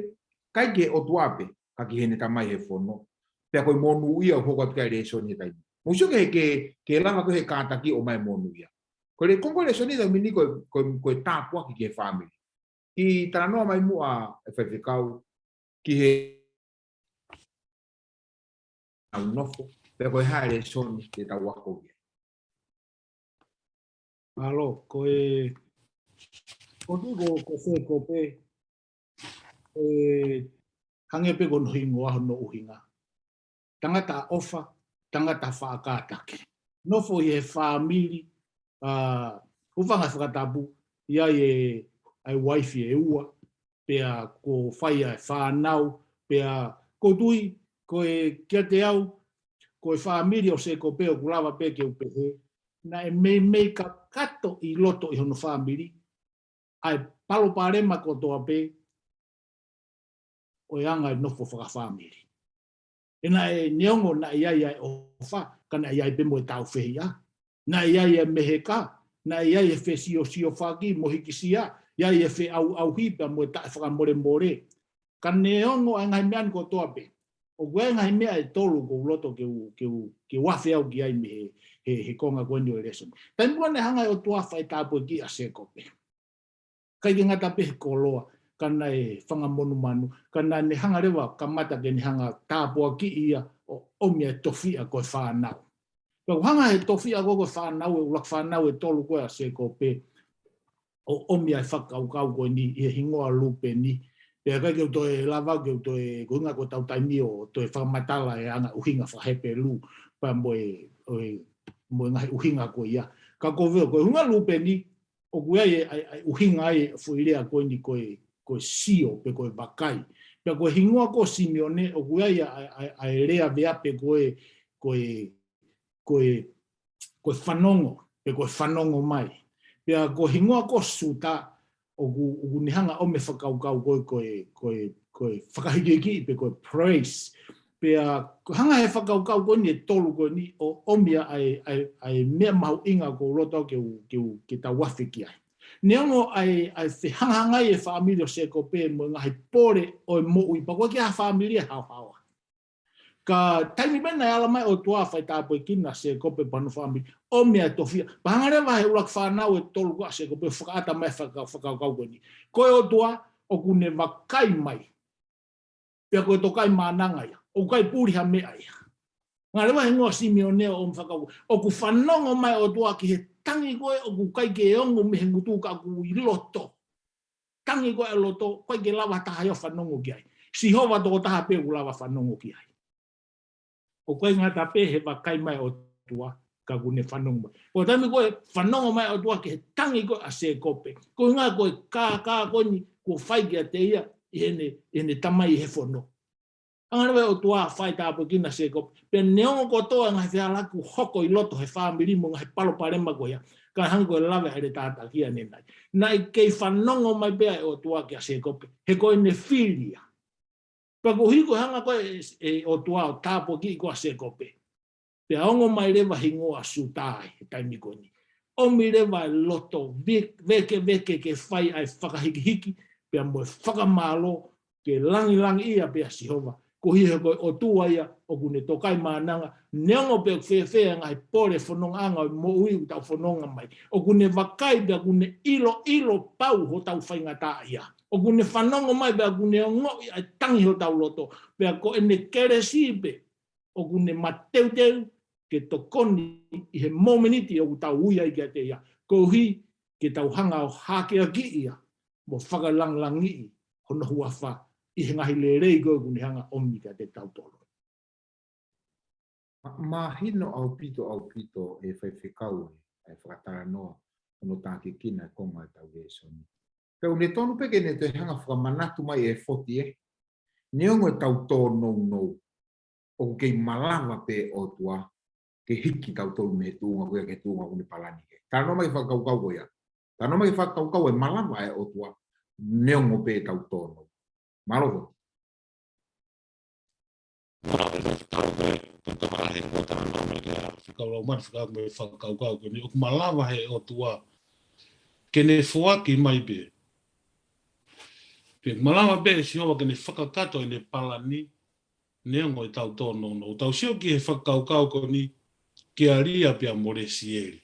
ʻikai ki he ʻOtua pē, ka ki heʻene tamai he fono. Pea ko e monūʻia ʻoku hoko atu ki ai e lēsoni he taimi. Mou sio ki he, ke, ke lava ko ē he kātaki ʻo ʻomai e monūʻia. Ko e konga e lēsoni he taimi ni ko e, ko e, ko e tāpuaki ki he fāmili. Kiʻi talanoa mai muʻa e Faifekau ki he ʻaunofo, pea ko e hā e lēsoni te tau ako ia. Mālō, ko e, ko e, ko, ko Sēkope, ē, hangē pē ko hono hingoa hono ʻuhinga. Tangata ʻofa, tangata faʻa kātaki. Nofo ʻi he fāmili, ʻa, hūfanga he fakatapu, ʻi ai e, ʻa e uaifi ʻe ua. pea ko fai ʻa e fānau, pea ko u tui, ko e kiate au, ko e fāmili ʻo Sēkope ʻoku lava pē ke u pehē, naʻe meimei kakato ʻi loto ʻi hono fāmili ʻa e palopalema kotoa pē ʻo e anga e nofo fakafāmili. He naʻe neongo naʻe ʻi ai ʻa e ʻofa, ka naʻe ʻi ai pē mo e taufehiʻa. Naʻe ʻi ai e meheka, naʻe ʻi ai e fesiosiofaki mo hikisia, ʻi ai e feʻauʻauhi pea mo e taʻefakamolemole. Ka neongo ʻa e ngaahi meʻa ni kotoa pē, ʻoku ʻi ai e ngaahi meʻa ʻe tolu ʻoku ou loto ke u, ke u, ke u afe au ki ai mei he, he, he konga ko eni ʻo e lēsoni. Taimi ko ē naʻe hanga ʻe he ʻOtua ʻo fai tāpuakiʻi ʻa Sēkope, ʻikai ke ngata pē he koloa, ka naʻe fanga monumanu, ka naʻa ne hanga leva kamata ke ne hanga tāpuakiʻi ia ʻo ʻomi ʻa e tofiʻa ko e fānau. Pea ʻoku hanga ʻe he tofiʻa ko ē ko e fānau, ʻa e ʻuluaki fānau ʻe tolu ko ē ʻa Sēkope, ʻo ʻomi ʻa e fakakaukau ko eni ʻi he hingoa Lūpeni. Pea ʻikai ke u toe lava, ke u toe, ko e ʻuhinga ko ʻetau taimi ʻo toe fakamatala e anga ʻuhinga faka-Hepelū, pea mo e, ʻo e, mo e ngaahi ʻuhinga ko ia. Ka ko e, ko e ʻuhinga Lūpeni, ʻoku ʻi ai e, ʻa e, ʻa e ʻuhinga ʻa e foʻi lea ko eni ko e, ko e sio, pe ko e vakai. Pea ko e hingoa ko Simione, ʻoku ʻi ai ʻa e, ʻa e, ʻa e lea veape ko e, ko e, ko e, ko e fanongo, pe ko e fanongo mai. Pea ko e hingoa ko Siuta, ʻoku, ʻoku ne hanga ʻo ʻomi e fakakaukau ko e, ko e, ko e, ko e fakahikihikiʻi, pe ko e praise. Pea ko e hanga ʻe he fakakaukau ko eni ʻe tolu ko eni ʻo ʻomi ʻa e, ʻa e, ʻa e meʻa mahuʻinga ʻoku ou loto ke u, ke u, ke tau afe ki ai. Neongo ʻa e, ʻa e fehangahangai ʻa e fāmili ʻo Sēkope mo e ngaahi pole ʻo e moʻui, pea ʻoku ʻikai ke ʻi ai ha fāmili ʻe haohaoa. Ka taimi pē naʻe ala mai e ʻOtua ʻo fai tāpuekina ʻa Sēkope pea mo hono fāmili, ʻomi ʻa e tofiʻa. Pea hanga leva ʻe he ʻuluaki fānau ʻe tolu ko ē ʻa Sēkope ʻo fakaʻata mai e faka-, fakakaukau ko eni. Ko e ʻOtua, ʻoku ne vakai mai. Pea ko e Tokaimaʻananga ia. ʻOku ʻikai puli ha meʻa ia. Hanga leva ʻe he hingoa Simione ʻo ʻomi e fakakaukau. ʻOku fanongo mai e ʻOtua ki he tangi ko ē ʻoku ʻikai ke ongo mei he ngutu ka ʻoku ʻi loto. Tangi ko ē ʻa loto, ʻoku ʻikai ke lava ha taha ia ʻo fanongo ki ai. Sihova tokotaha pē ʻoku lava fanongo ki ai. ʻOku ʻikai ngata pē he vakai mai e ʻOtua, ka ʻoku ne fanongo mai. Ko e taimi ko ē fanongo mai e ʻOtua ki he tangi ko ē ʻa Sēkope. Ko e ʻuhinga ko e kākā ko eni kuo fai kiate ia ʻe heʻene, ʻe heʻene Tamai ʻi he fono. Hanga leva ʻe he ʻOtua ʻo fai tāpuekina ʻa Sēkope. Pea neongo kotoa e ngaahi fehālaaki kuo hoko ʻi loto he fāmili mo e ngaahi palopalema ko ia. Ka hangē ko e lave ʻa e heletā taki ʻanenai. Naʻe kei fanongo mai pē ʻa e ʻOtua kia Sēkope. He ko ʻene fili ia. Pea koeʻuhi ko e hanga ko ē ʻe he ʻOtua ʻo tāpuakiʻi ko ē ʻa Sēkope. Pea ongo mai leva e hingoa Siuta ʻi he taimi ko eni. ʻOmi leva e loto ve-, vēkeveke ke fai ʻa e fakahikihiki, pea mo e fakamālō, ke langilangiʻia pē ʻa Sihova. Koeʻuhi he ko e ʻOtua ia, ʻoku ne Tokaimaʻananga, neongo pe ʻoku fēfē ʻa e ngaahi pole fonongaʻanga ʻo e moʻui ʻoku tau fononga mai. ʻOku ne vakai pea ʻoku ne ʻiloʻilo pau hotau faingataʻaʻia. ʻOku ne fanongo mai pea ʻoku ne ongoʻi ʻa e tangi hotau loto. Pea ko ʻene kelesi pē, ʻoku ne mateuteu ke tokoni ʻi he momeniti ʻoku tau ui ai kiate ia, koeʻuhi ke tau hanga ʻo hākeakiʻi ia, mo fakalangilangiʻi hono huafa ʻi he ngaahi lelei ko ē ʻoku ne hanga ʻo ʻomi kiate kitautolu. Ma-, mahino ʻaupito, ʻaupito ʻe Faifekau ʻa e fakatalanoa, hono tākiekina e konga ʻetau lēsoni. Pea ʻoku ne tonu pē ke ne toe hanga fakamanatu mai ʻe Foti ē, neongo ʻetau tōnounou, ʻoku kei malava pē ʻOtua ke hiki kitautolu mei he tuʻunga ko ia ki he tuʻunga ʻoku ne palani ki ai. Talanoa mai ki he fakakaukau ko ia. Talanoa mai ki he fakakaukau ʻe malava ʻe ʻOtua, neongo pē ʻetau tōnounou. Mālō. Mālō e fakakaukau ko e, ko e tama he ko e talanoa mai ki he fakakaukau, mani fakakaukau ko eni, ʻoku malava ʻe ʻOtua ke ne foaki mai pē. Pea malava pē ʻe Sihova ke ne fakakakato ʻene palani, neongo ʻetau tōnounou. Tau sio ki he fakakaukau ko eni kia Lia pea mo Lesieli.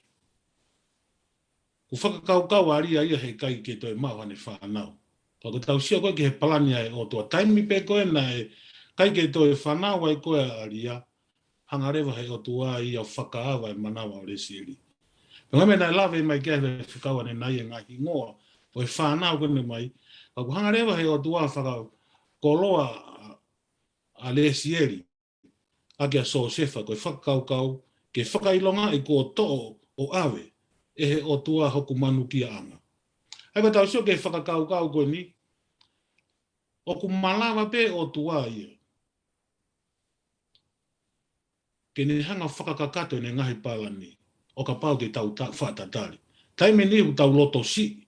Ko e fakakaukau ʻa Lia ia heʻikai ke toe maʻu haʻane fānau. Ka ko ʻetau sio ko ē ki he palani ʻa e ʻOtua. Taimi pē ko ē naʻe ʻikai ke toe fānau ai ko ē ʻa Lia, hanga leva ʻe he ʻOtua ia ʻo fakaava e manava ʻo Lesieli. Pea ko e meʻa naʻe lave mai ki ai ʻe Faifekau ʻanenai e ngaahi hingoa ʻo e fānau ko ē naʻe ʻomai. Ka kuo hanga leva ʻe he ʻOtua ʻo fakakoloa ʻa, ʻa Lesieli ʻaki ʻa Siosefa, ko e fakakaukau ke fakaʻilongaʻi kuo toʻo ʻo ʻave ʻe he ʻOtua hoku manukiaʻanga. ʻA ia ko ʻetau sio ki he fakakaukau ko eni, ʻOku malava pē ʻOtua ia ke ne hanga fakakakato ʻene ngaahi palani, ʻo kapau te tau ta-, faʻa tatali. Taimi ʻe niʻihi ʻoku tau loto siʻi.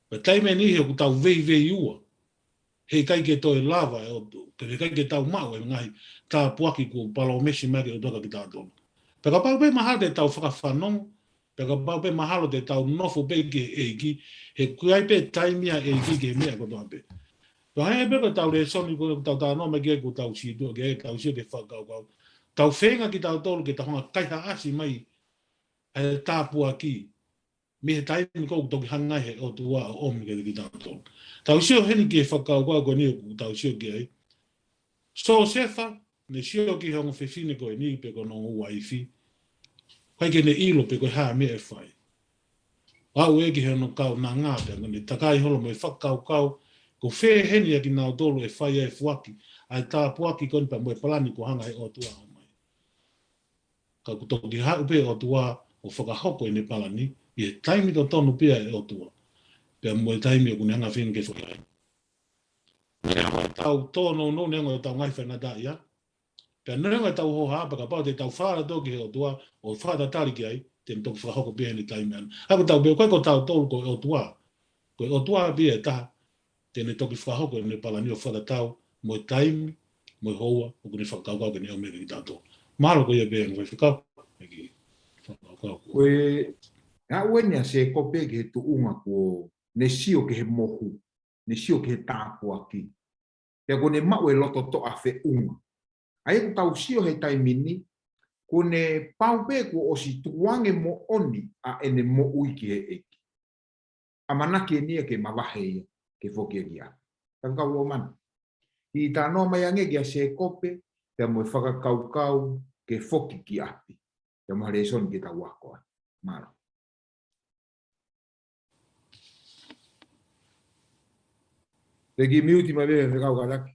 Pea taimi ʻe niʻihi ʻoku tau veiveiua. Heʻikai ke toe lava ʻe ʻOtu-, heʻikai ke tau maʻu e ngaahi tāpuaki kuo palōmesi mai ʻe he ʻOtua kiate kitautolu. Pea kapau pē mahalo te tau fakafanongo, pea kapau pē mahalo te tau nofo pē ki he ʻEiki, he ʻoku ʻi ai pē taimi ʻa e ʻEiki ki he meʻa kotoa pē. Pea hangē pē ko ʻetau lēsoni ko ē ʻoku tau talanoa mai ki ai, ʻoku tau sio ki ai, tau sio ki he fakakaukau. Tau feinga kitautolu ke tau hanga ʻo kaihaʻasi mai ʻa e tāpuaki mei he taimi ko ē ʻoku toki hanga ai ʻe he ʻOtua ʻo ʻomi kiate kitautolu. Tau sio heni ki he fakakaukau ko eni ʻoku tau sio ki ai. Siosefa, ne sio ki he ongo fefine ko eni pe ko hono ongo uaifi. ʻIkai ke ne ʻilo pe ko e hā e meʻa ʻe fai. Aʻu ē ki hono kaunanga pea kuo ne takai holo mo e fakakaukau, ko fē heni ʻa kinautolu ʻe fai ai e foaki ʻa e tāpuaki ko eni pea mo e palani kuo hanga ʻe he ʻOtua ʻo ʻomai. Ka kuo toki haʻu pē ʻOtua ʻo fakahoko ʻene palani ʻi he taimi totonu pē ʻa e ʻOtua. Pea mo e taimi ʻoku ne hanga feinga ke foaki ai. Neongo ʻetau tōnounou, neongo ʻetau ngaahi faingataʻaʻia. Pea neongo ʻetau hohaʻa, pea kapau te tau falala tonu ki he ʻOtua ʻo fakatatali ki ai, te ne toki fakahoko pē ʻene taimi ʻana. ʻA ia ko ʻetau pehē ko ē ko tautolu ko e ʻOtua. Ko e ʻOtua pē ʻe taha te ne toki fakahoko ʻene palani ʻo fakatatau mo e taimi, mo e houa ʻoku ne fakakaukau ke ne ʻomai kiate kitautolu. Mahalo ko ia pē ʻa e ngaahi fekau, ʻEiki. Fakakaukau. Ko e, aʻu eni ʻa Sēkope ki he tuʻunga kuo ne sio ki he mohu, ne sio ki he tāpuaki. Pea kuo ne maʻu e loto toʻa feʻunga. ʻA ia ʻoku tau sio he taimi ni, kuo ne pau pē kuo ʻosi tukuange moʻoni ʻa ʻene moʻui ki he ʻEiki. ʻAmanaki eni ia ke mavahe ia, ke foki ia ki ʻapi. Ka kau ʻomana. ʻI he talanoa mai ange kia Sēkope, pea mo e fakakaukau ke foki ki ʻapi. Pea mo e lēsoni ke tau ako ai. Mālō. Te ke miuti mai pē fekau kātaki.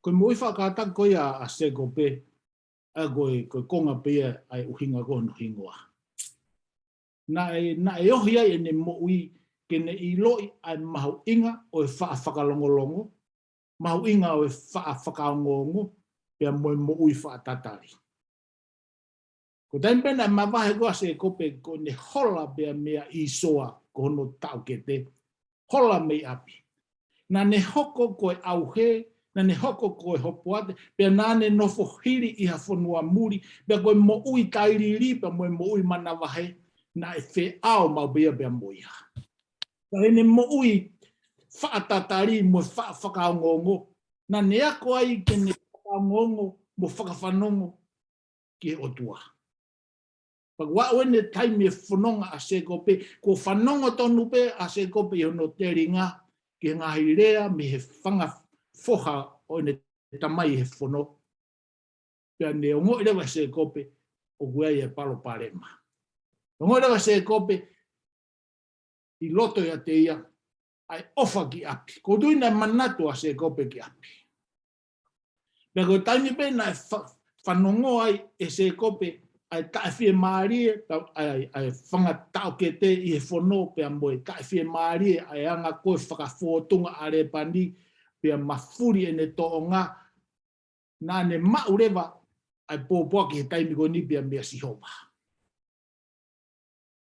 Ko e moʻui fakakātaki ko ia ʻa Sēkope, ʻa ia ko e, ko e konga pē ia ʻa e ʻuhinga ko hono hingoa. Naʻe, naʻe ohi ai ʻene moʻui ke ne ʻiloʻi ʻa e mahuʻinga ʻo e faʻa fakalongolongo, mahuʻinga ʻo e faʻa fakaongoongo, pea mo e moʻui faʻa tatali. Ko e taimi pē naʻe mavahe ko ē ʻa Sēkope, ko ʻene hola pē ia meia ʻĪsoa ko hono taʻokete, hola mei ʻapi. Naʻa ne hoko ko e ʻauhē, naʻa ne hoko ko e hopoate, pea naʻa ne nofo hili ʻi ha fonua muli, pea ko e moʻui tailiili, pea mo e moʻui manavahē, naʻe feʻao maʻu pē ia pea mo ia. Ka ʻene moʻui faʻa tatali mo e faʻa fakaongoongo, naʻa ne ako ai ke ne fakaongoongo mo fakafanongo ki he ʻOtua. Pea kuo aʻu eni e taimi e fononga ʻa Sēkope, kuo fanongo tonu pē ʻa Sēkope ʻi hono telinga ki he ngaahi lea mei he fanga foha ʻo ʻene tamai he fono. Pea ne ongoʻi leva ʻe Sēkope ʻoku ʻi ai e palopalema. Ongoʻi leva ʻe Sēkope ʻi loto ʻiate ia ʻa e ʻofa ki ʻapi. ʻOku ou tui naʻe manatu ʻa Sēkope ki ʻapi. Pea ko e taimi pē naʻe fa-, fanongo ai ʻe Sēkope ʻa e taʻefiemālie, ʻa e, ʻa e fanga taʻokete ʻi he fono pea mo e taʻefiemālie ʻa e anga ko ē fakafōtunga ʻa Lēpani, pea mafuli ʻene toʻonga, naʻa ne maʻu leva ʻa e pōpoaki he taimi ko eni pea meia Sihova.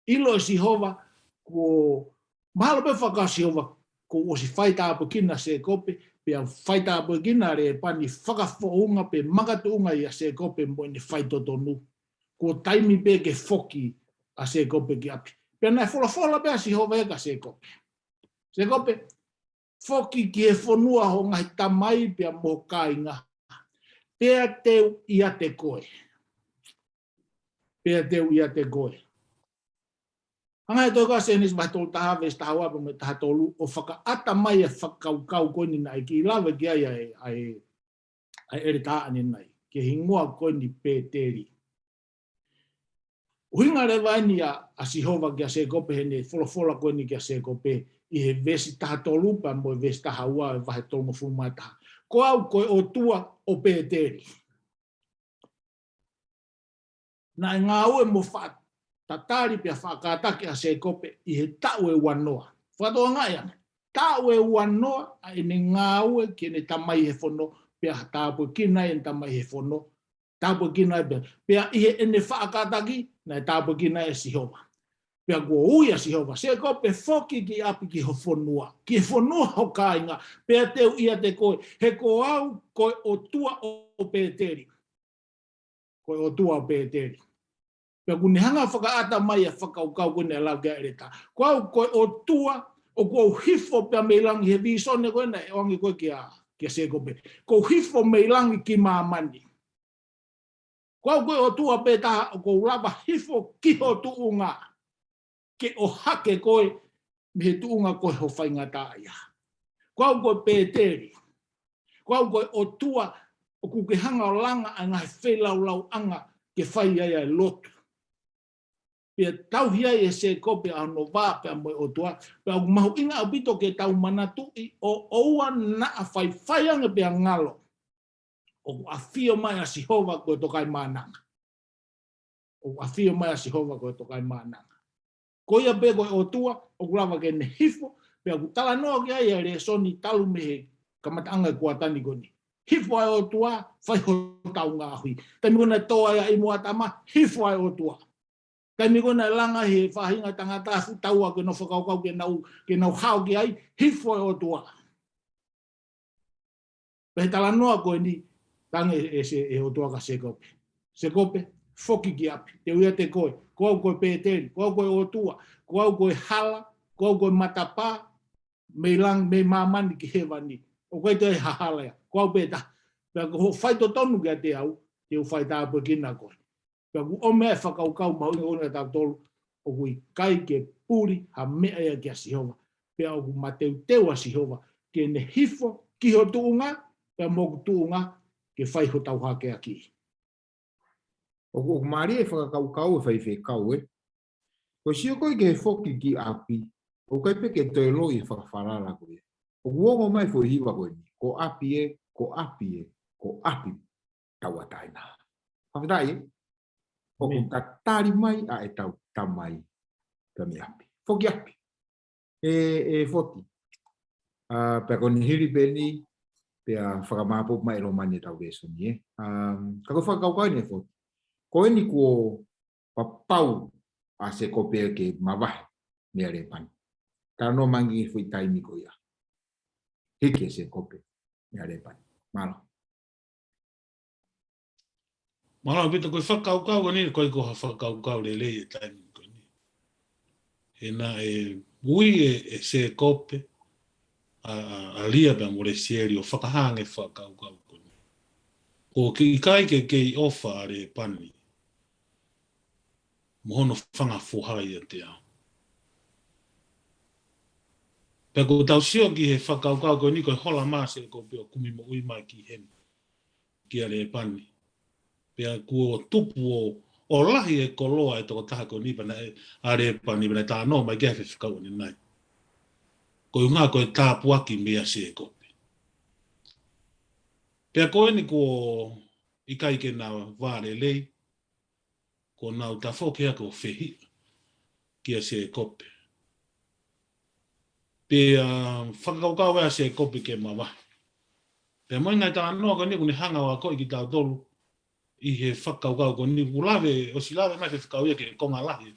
ʻIlo ʻe Sihova, kuo mahalo pē fakakaukau ʻa Sihova, kuo ʻosi faitāpuekina ʻa Sēkope, pea faitāpuekina ʻa Lēpani fakafoʻunga pe makatuʻunga ʻia Sēkope mo ʻene faitotonu. Kuo taimi pē ke foki ʻa Sēkope ki ʻapi. Pea naʻe folofola pē ʻa Sihova ia kia Sēkope. Sēkope, foki ki he fonua ʻo ho ngaahi tamai pea mo ho kāinga. Pea te u ʻiate koe. Pea te u ʻiate koe. Hanga ʻe he tohi ko ia Sēnesi vahe tolu taha, veesi taha ua pea mo e taha tolu, ʻo fakaʻata mai e fakakaukau ko eni naʻe kiʻi lave ki ai ʻa e, ʻa e, ʻa e ʻeletā ʻanenai, ki he hingoa ko eni Pēteli. ʻUhinga leva eni ʻa, ʻa Sihova kia Sēkope heʻene folofola ko eni kia Sēkope ʻi he veesi taha tolu pea mo e veesi taha ua ʻo e vahe tolungofulu mā taha. Ko au ko e ʻOtua ʻo Pēteli. Naʻe ngāue mo faʻa tatali pea faʻa kātaki ʻa Sēkope ʻi he taʻu ʻe uanoa. Fakatokangaʻi ange. Taʻu ʻe uanoa ʻa ʻene ngāue ki heʻene tamai he fono, pea tāpuekina ʻene tamai he fono, tāpuekina ai pea. Pea ʻi heʻene faʻa kātaki, naʻe tāpuekina ai ʻe Sihova. Pea kuo ui ʻa Sihova, Sēkope, foki ki ʻapi ki ho fonua, ki he fonua ho kāinga, pea te u ʻiate koe, he ko au ko e ʻOtua ʻo Pēteli. Ko e ʻOtua ʻo Pēteli. Pea kuo ne hanga ʻo fakaʻata mai ʻa e fakakaukau ko eni naʻe lau ki ai ʻa ʻEletā. Ko au ko e ʻOtua, ʻoku ou hifo pea mei langi he vīsone ko ē naʻe ʻoange ko ē kia, kia Sēkope. ʻOku ou hifo mei langi ki māmani. Ko au ko e ʻOtua pē taha ʻoku ou lava hifo ki ho tuʻunga, ke ʻohake koe mei he tuʻunga ko ē ho faingataʻaʻia. Ko au ko e Pēteli. Ko au ko e ʻOtua ʻoku ke hanga ʻo langa ʻa e ngaahi feilaulau ʻanga ke fai ai ʻa e lotu. Pea tauhi ai ʻe Sēkope ʻa hono vā pea mo e ʻOtua, pea ʻoku mahuʻinga ʻaupito ke tau manatuʻi ʻo ʻoua naʻa faifai ange pea ngalo. ʻOku ʻafio mai ʻa Sihova ko e Tokaimaʻananga. ʻOku ʻafio mai ʻa Sihova ko e Tokaimaʻananga. Ko ia pē ko e ʻOtua, ʻoku lava ke ne hifo, pea ʻoku talanoa ki ai ʻa e lēsoni talu mei he kamataʻanga e kuata ni ko eni. Hifo ʻa e ʻOtua, fai hotau ngaohi. Taimi ko ē naʻe tō ai ʻa ʻIvi mo ʻĀtama, hifo ʻa e ʻOtua. Taimi ko ē naʻe langa he faʻahinga tangata fuʻu taua ke nau fakakaukau ke nau, ke nau hao ki ai, hifo ʻa e ʻOtua. Pea he talanoa ko eni, tangi ʻe, ʻe Sē-, ʻe he ʻOtua kia Sēkope. Sēkope, foki ki ʻapi. Te u ʻiate koe. Ko au ko e Pēteli. Ko au ko e ʻOtua. Ko au ko e hala. Ko au ko e matapā. Mei langi, mei māmani ki hēvani. ʻOku ʻikai toe ha hala ia. Ko au pē taha. Pea ko hoʻo faitotonu kiate au, te u faitāpuekina koe. Pea ʻoku ʻomai e fakakaukau mahuʻinga ʻo kitautolu, ʻoku ʻikai ke puli ha meʻa ia kia Sihova. Pea ʻoku mateuteu ʻa Sihova ke ne hifo ki ho tuʻunga, pea mo hoku tuʻunga, ke fai hotau hakeakiʻi. ʻOku, ʻoku mālie e fakakaukau e faifekau ē. Ko e sio ko ē ki he foki ki ʻapi, ʻoku ʻikai pē ke toe loi e fakafalala ko ia. ʻOku ongo mai e foʻi hiva ko eni, ko ʻapi ē, ko ʻapi ē, ko ʻapi tauʻatāina. Fakafetaʻi ē. ʻOku tatali mai ʻa ʻetau Tamai pea mei ʻapi. Foki ʻapi. ʻE, ʻe Foti. ʻA, pea ko eni hili pē eni, pea fakamāpopo mai ʻe Lomani ʻetau lēsoni ē. ʻA, ka ko e fakakaukau eni ʻe Foti. Ko eni kuo papau ʻa Sēkope ke mavahe meia Lēpani. Talanoa mai ange ki he foʻi taimi ko ia. Hiki ʻe Sēkope meia Lēpani. Mālō. Mālō ʻaupito, ko e fakakaukau ko eni, ʻoku ʻikai ko ha fakakaukau lelei e taimi ko eni. He naʻe ui ʻe, ʻe Sēkope ʻa, ʻa, ʻa Lia pea mo Lesieli ʻo fakahā ange e fakakaukau ko eni. ʻOku ʻikai ke kei ʻofa ʻa Lēpani mo hono fanga foha ʻiate au. Pea ʻoku tau sio ki he fakakaukau ko eni, ko e hola mai ʻa Sēkope ʻo kumi moʻui mai ki heni, kia Lēpani. Pea kuo tupu ʻo, ʻo lahi e koloa e tokotaha ko eni pea naʻe, ʻa Lēpani, pea naʻe talanoa mai ki ai e faifekau ʻanenai. Ko e ʻuhinga ko e tāpuaki meia Sēkope. Pea ko eni kuo ʻikai ke na vā lelei, kuo nau tafoki hake ʻo fehiʻa kia Sēkope. Pea fakakaukau ʻa Sēkope ke mavahe. Pea mo e ngaahi talanoa ko eni ʻoku ne hanga ʻo akoʻi kitautolu ʻi he fakakaukau ko eni, ʻoku lave, ʻosi lave mai e faifekau ia ki he konga lahi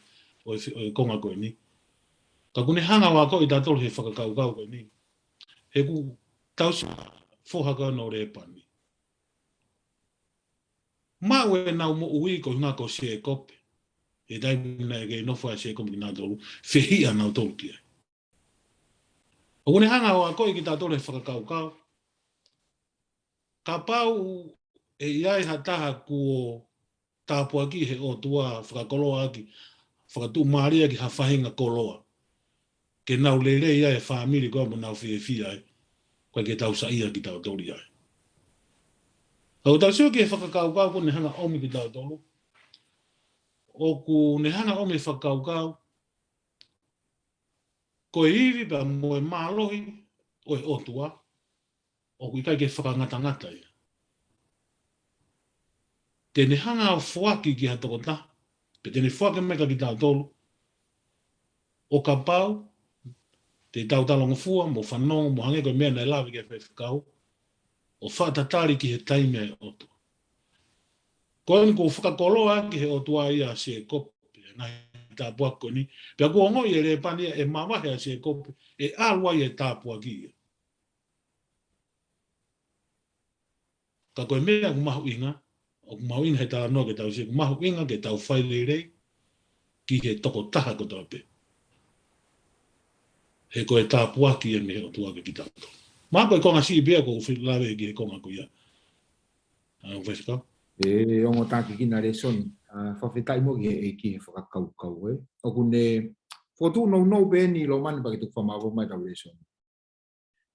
ʻo e, ʻo e konga ko eni. Ka ʻoku ne hanga ʻo akoʻi kitautolu he fakakaukau ko eni. He ʻoku tau sio ki he foha ko eni ʻo Lēpani. Maʻu ʻenau moʻui ko e ʻuhinga ko Sēkope. He taimi naʻe kei nofo ai Sēkope mo kinautolu, fehiʻa nautolu ki ai. ʻOku ne hanga ʻo akoʻi kitautolu he fakakaukau. Kapau ʻe ʻi ai ha taha kuo tāpuakiʻi ʻe he ʻOtua, fakakoloa ʻaki, fakatuʻumālie ʻaki ha faʻahinga koloa, ke nau lelei ai e fāmili ko ē mo nau fiefia ai, ʻoku ʻikai ke tau saiʻia kitautolu ai. ʻOku tau sio ki he fakakaukau ʻoku ne hanga ʻomi kitautolu. ʻOku ne hanga ʻomi e fakakaukau, ko e ivi pea mo e mālohi ʻo e ʻOtua, ʻoku ʻikai ke fakangatangata ia. Te ne hanga ʻo foaki ki ha tokotaha, pe te ne foaki mai kia kitautolu, ʻo kapau Te tau talangofua mo fanongo mo hangē ko e meʻa naʻe lave ki ai e faifekau, ʻo fakatatali ki he taimi ʻa e ʻOtua. Ko eni ʻoku fakakoloa ki he ʻOtua ia ʻa Sēkope, ʻa e ngaahi tāpuaki ko eni. Pea ʻoku ongoʻi ʻe Lēpani ia ʻe mavahe ʻa Sēkope, ʻe ʻalu ai e tāpuaki ia. Ka ko e meʻa ʻoku mahuʻinga, ʻoku mahuʻinga he talanoa ke tau sio, ʻoku mahuʻinga ke tau fai lelei ki he tokotaha kotoa pē. He ko e tāpuaki ia mei he ʻOtua kiate kitautolu. Mahalo ko e konga siʻi pē ia ʻoku ou fie lave ki he konga ko ia. ʻA, ʻoku fai fika? ʻE ongo taki kina lēsoni. ʻA, fakafetaʻi mo ki he ʻEiki he fakakaukau, ē. ʻOku ne fokotuʻu nounou pē eni Lomani pea ke tuku fakamālō mai ʻetau lēsoni.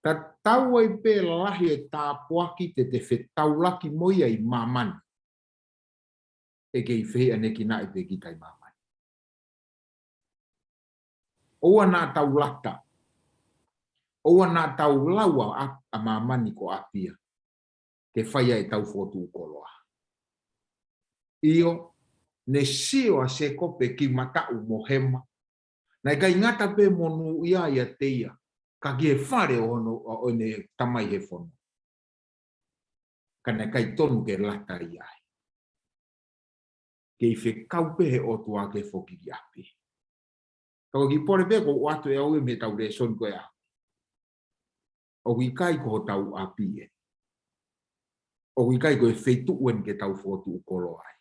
Tatau ai pē lahi e tāpuaki te te fetaulaki mo ia ʻi māmani, ʻe kei fehiʻanekinaʻi pē kita ʻi māmani. ʻOua naʻa tau lata. ʻOua naʻa tau lau ʻa, ʻa māmani ko ʻapi ia ke fai ai ʻetau fokotuʻu koloa. ʻIo, ne sio ʻa Sēkope ki mataʻu mo hema. Naʻe ʻikai ngata pē monūʻia ʻiate ia, ka ki he fale ʻo hono, ʻo ʻene tamai he fono. Ka naʻe ʻikai tonu ke lata ia ai. Kei fekau pē he ʻOtua ke foki ki ʻapi. Ka ko e kiʻi pole pē ʻoku ou ʻoatu ʻe au ia mei heʻetau lēsoni ko ia. ʻOku ʻikai ko hotau ʻapi ē. ʻOku ʻikai ko e feituʻu eni ke tau fokotuʻu koloa ai.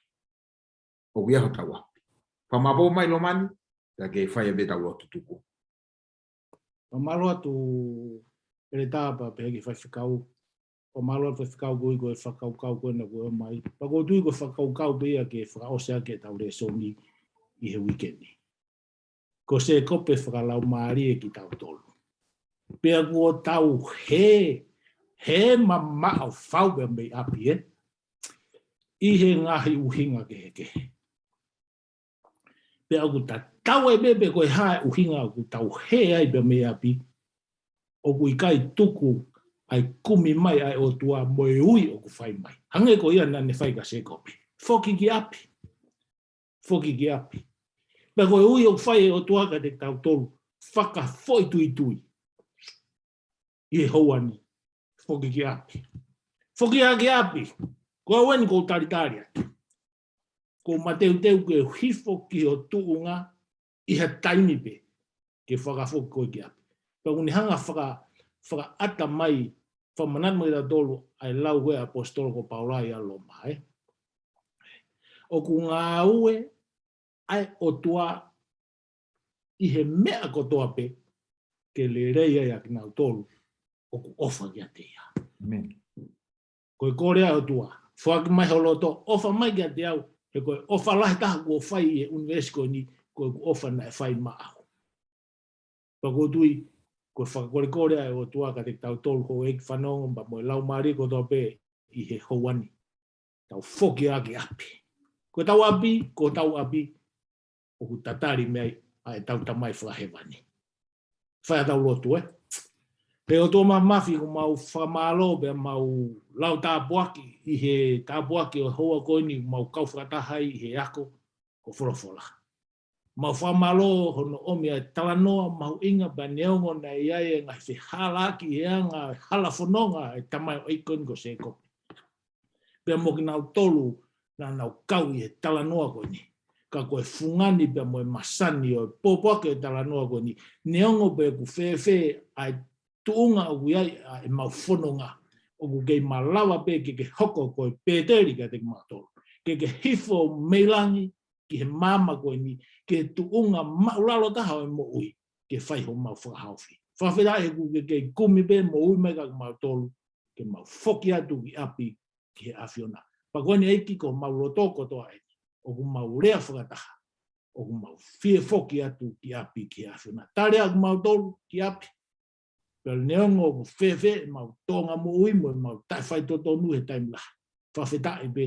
ʻOku ʻi ai hotau ʻapi. Fakamālō mai Lomani, ka ke fai pē ʻetau lotu tuku. Fakamālō atu ʻEletā pea pehē ki he faifekau. Fakamālō atu faifekau koeʻuhi ko e fakakaukau ko ena kuo ʻomai. Pea ʻoku ou tui ko e fakakaukau pē ia ke fakaʻosi ʻaki ʻetau lēsoni ʻi he uike ni. Ko Sēkope fakalaumālie kitautolu. Pea kuo tau hē, hē mamaʻo fau pē mei ʻapi ē, ʻi he ngaahi ʻuhinga kehekehe. Pea ʻoku tatau ai pē pe ko e hā e ʻuhinga ʻoku tau hē ai pē mei ʻapi, ʻoku ʻikai tuku ʻa e kumi mai ʻa e ʻOtua mo e ui ʻoku fai mai. Hangē ko ia naʻa ne fai kia Sēkope. Foki ki ʻapi. Foki ki ʻapi. Pea ko e ui ʻoku fai ʻe he ʻOtua kiate kitautolu, fakafoʻituitui ʻi he houa ni. Foki ki ʻapi. Foki ā ki ʻapi. Ko au eni ʻoku ou talitali atu. ʻOku ou mateuteu ke hifo ki ho tuʻunga ʻi ha taimi pē ke fakafoki koe ki ʻapi. Pea ʻoku ne hanga faka-, fakaʻata mai, fakamanatu mai kiate kitautolu ʻa e lau ko ē ʻa e ʻaposetolo ko Paula ʻia Loma, ē. ʻOku ngāue ʻa e ʻOtua ʻi he meʻa kotoa pē ke lelei ai ʻa kinautolu ʻoku ʻofa kiate ia. ʻĒmeni. Ko e kole ʻa e ʻOtua, foaki mai ho loto, ʻofa mai kiate au, he ko e ʻofa lahi taha kuo fai ʻi he ʻunivēsi ko eni, ko ʻeku ʻofa naʻe fai maʻau. Pea ʻoku ou tui, ko e fakakolekole ʻa e ʻOtua kiate kitautolu houʻeiki fanongo pea mo e laumālie kotoa pē ʻi he houa ni. Tau foki ā ki ʻapi. Ko hotau ʻapi, ko hotau ʻapi, ʻoku tatali mei ai ʻa ʻetau Tamai Fakahēvani. Fai ʻetau lotu, ē. ʻE ʻOtua Māfimafi, ʻoku mau fakamālō pea mau lau tāpuaki ʻi he tāpuaki ʻo e houa ko eni, mau kau fakataha ai ʻi he ako ko e folofola. Mau fakamālō hono ʻomi ʻa e talanoa mahuʻinga pea neongo naʻe ʻi ai e ngaahi fehālaaki ʻi he anga e hala fononga ʻa e tamaioʻeiki ko eni ko Sēkope. Pea mo kinautolu naʻa nau kau ʻi he talanoa ko eni. Ka ko e fungani pea mo e masani ʻo e pōpoaki ʻo e talanoa ko eni. Neongo pe ʻoku fēfē ʻa e tuʻunga ʻoku ʻi ai ʻa ʻemau fononga, ʻoku kei malava pē ke ke hoko ko e Pēteli kiate kimautolu. Ke ke hifo mei langi ki he māmani ko eni, ki he tuʻunga māʻulalo taha ʻo e moʻui, ke fai homau fakahaofi. Fakafetaʻi he ʻoku ke kei kumi pē moʻui mai kia kimautolu, ke mau foki atu ki ʻapi ki he ʻAfiona. Pea ko eni ʻEiki ko homau loto kotoa eni, ʻoku mau lea fakataha, ʻoku mau fie foki atu ki ʻapi ki he ʻAfiona. Tali ā kimautolu ki ʻapi. Pea neongo ʻoku fēfē ʻemau tōʻonga moʻui mo ʻemau taʻefaitotonu he taimi lahi. Fakafetaʻi pē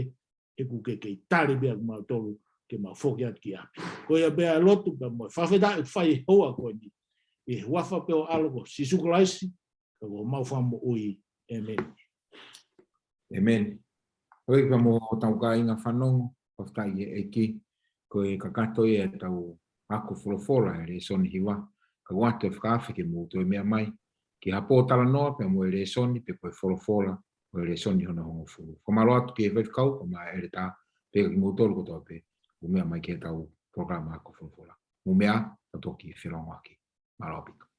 he ʻoku ke kei tali pē ʻa kimautolu ke mau foki atu ki ʻapi. Ko ia pē ʻa e lotu pea mo e fakafetaʻi ʻoku fai he houa ko eni. ʻI he huafa pē ʻo e ʻAlo ko Sīsū Kalaisi, ka ko homau Fakamoʻui. ʻĒmeni. ʻĒmeni. Houʻeiki pea mo hotau kāinga fanongo, fakafetaʻi ki he ʻEiki, ko e kakato ia ʻetau ako folofola ʻi he lēsoni hiva. Ka ʻoku ʻoatu e fakaafe ke mou toe meʻa mai ki ha pōtalanoa pea mo e lēsoni pe ko e folofola ʻo e lēsoni hono hongofulu. Fakamālō atu ki he faifekau, ko Maʻeleta, pea ki moutolu kotoa pē ʻoku meʻa mai ki heʻetau polokalama ako folofola. Mou meʻa, tau toki felongoaki. Mālō ʻaupito.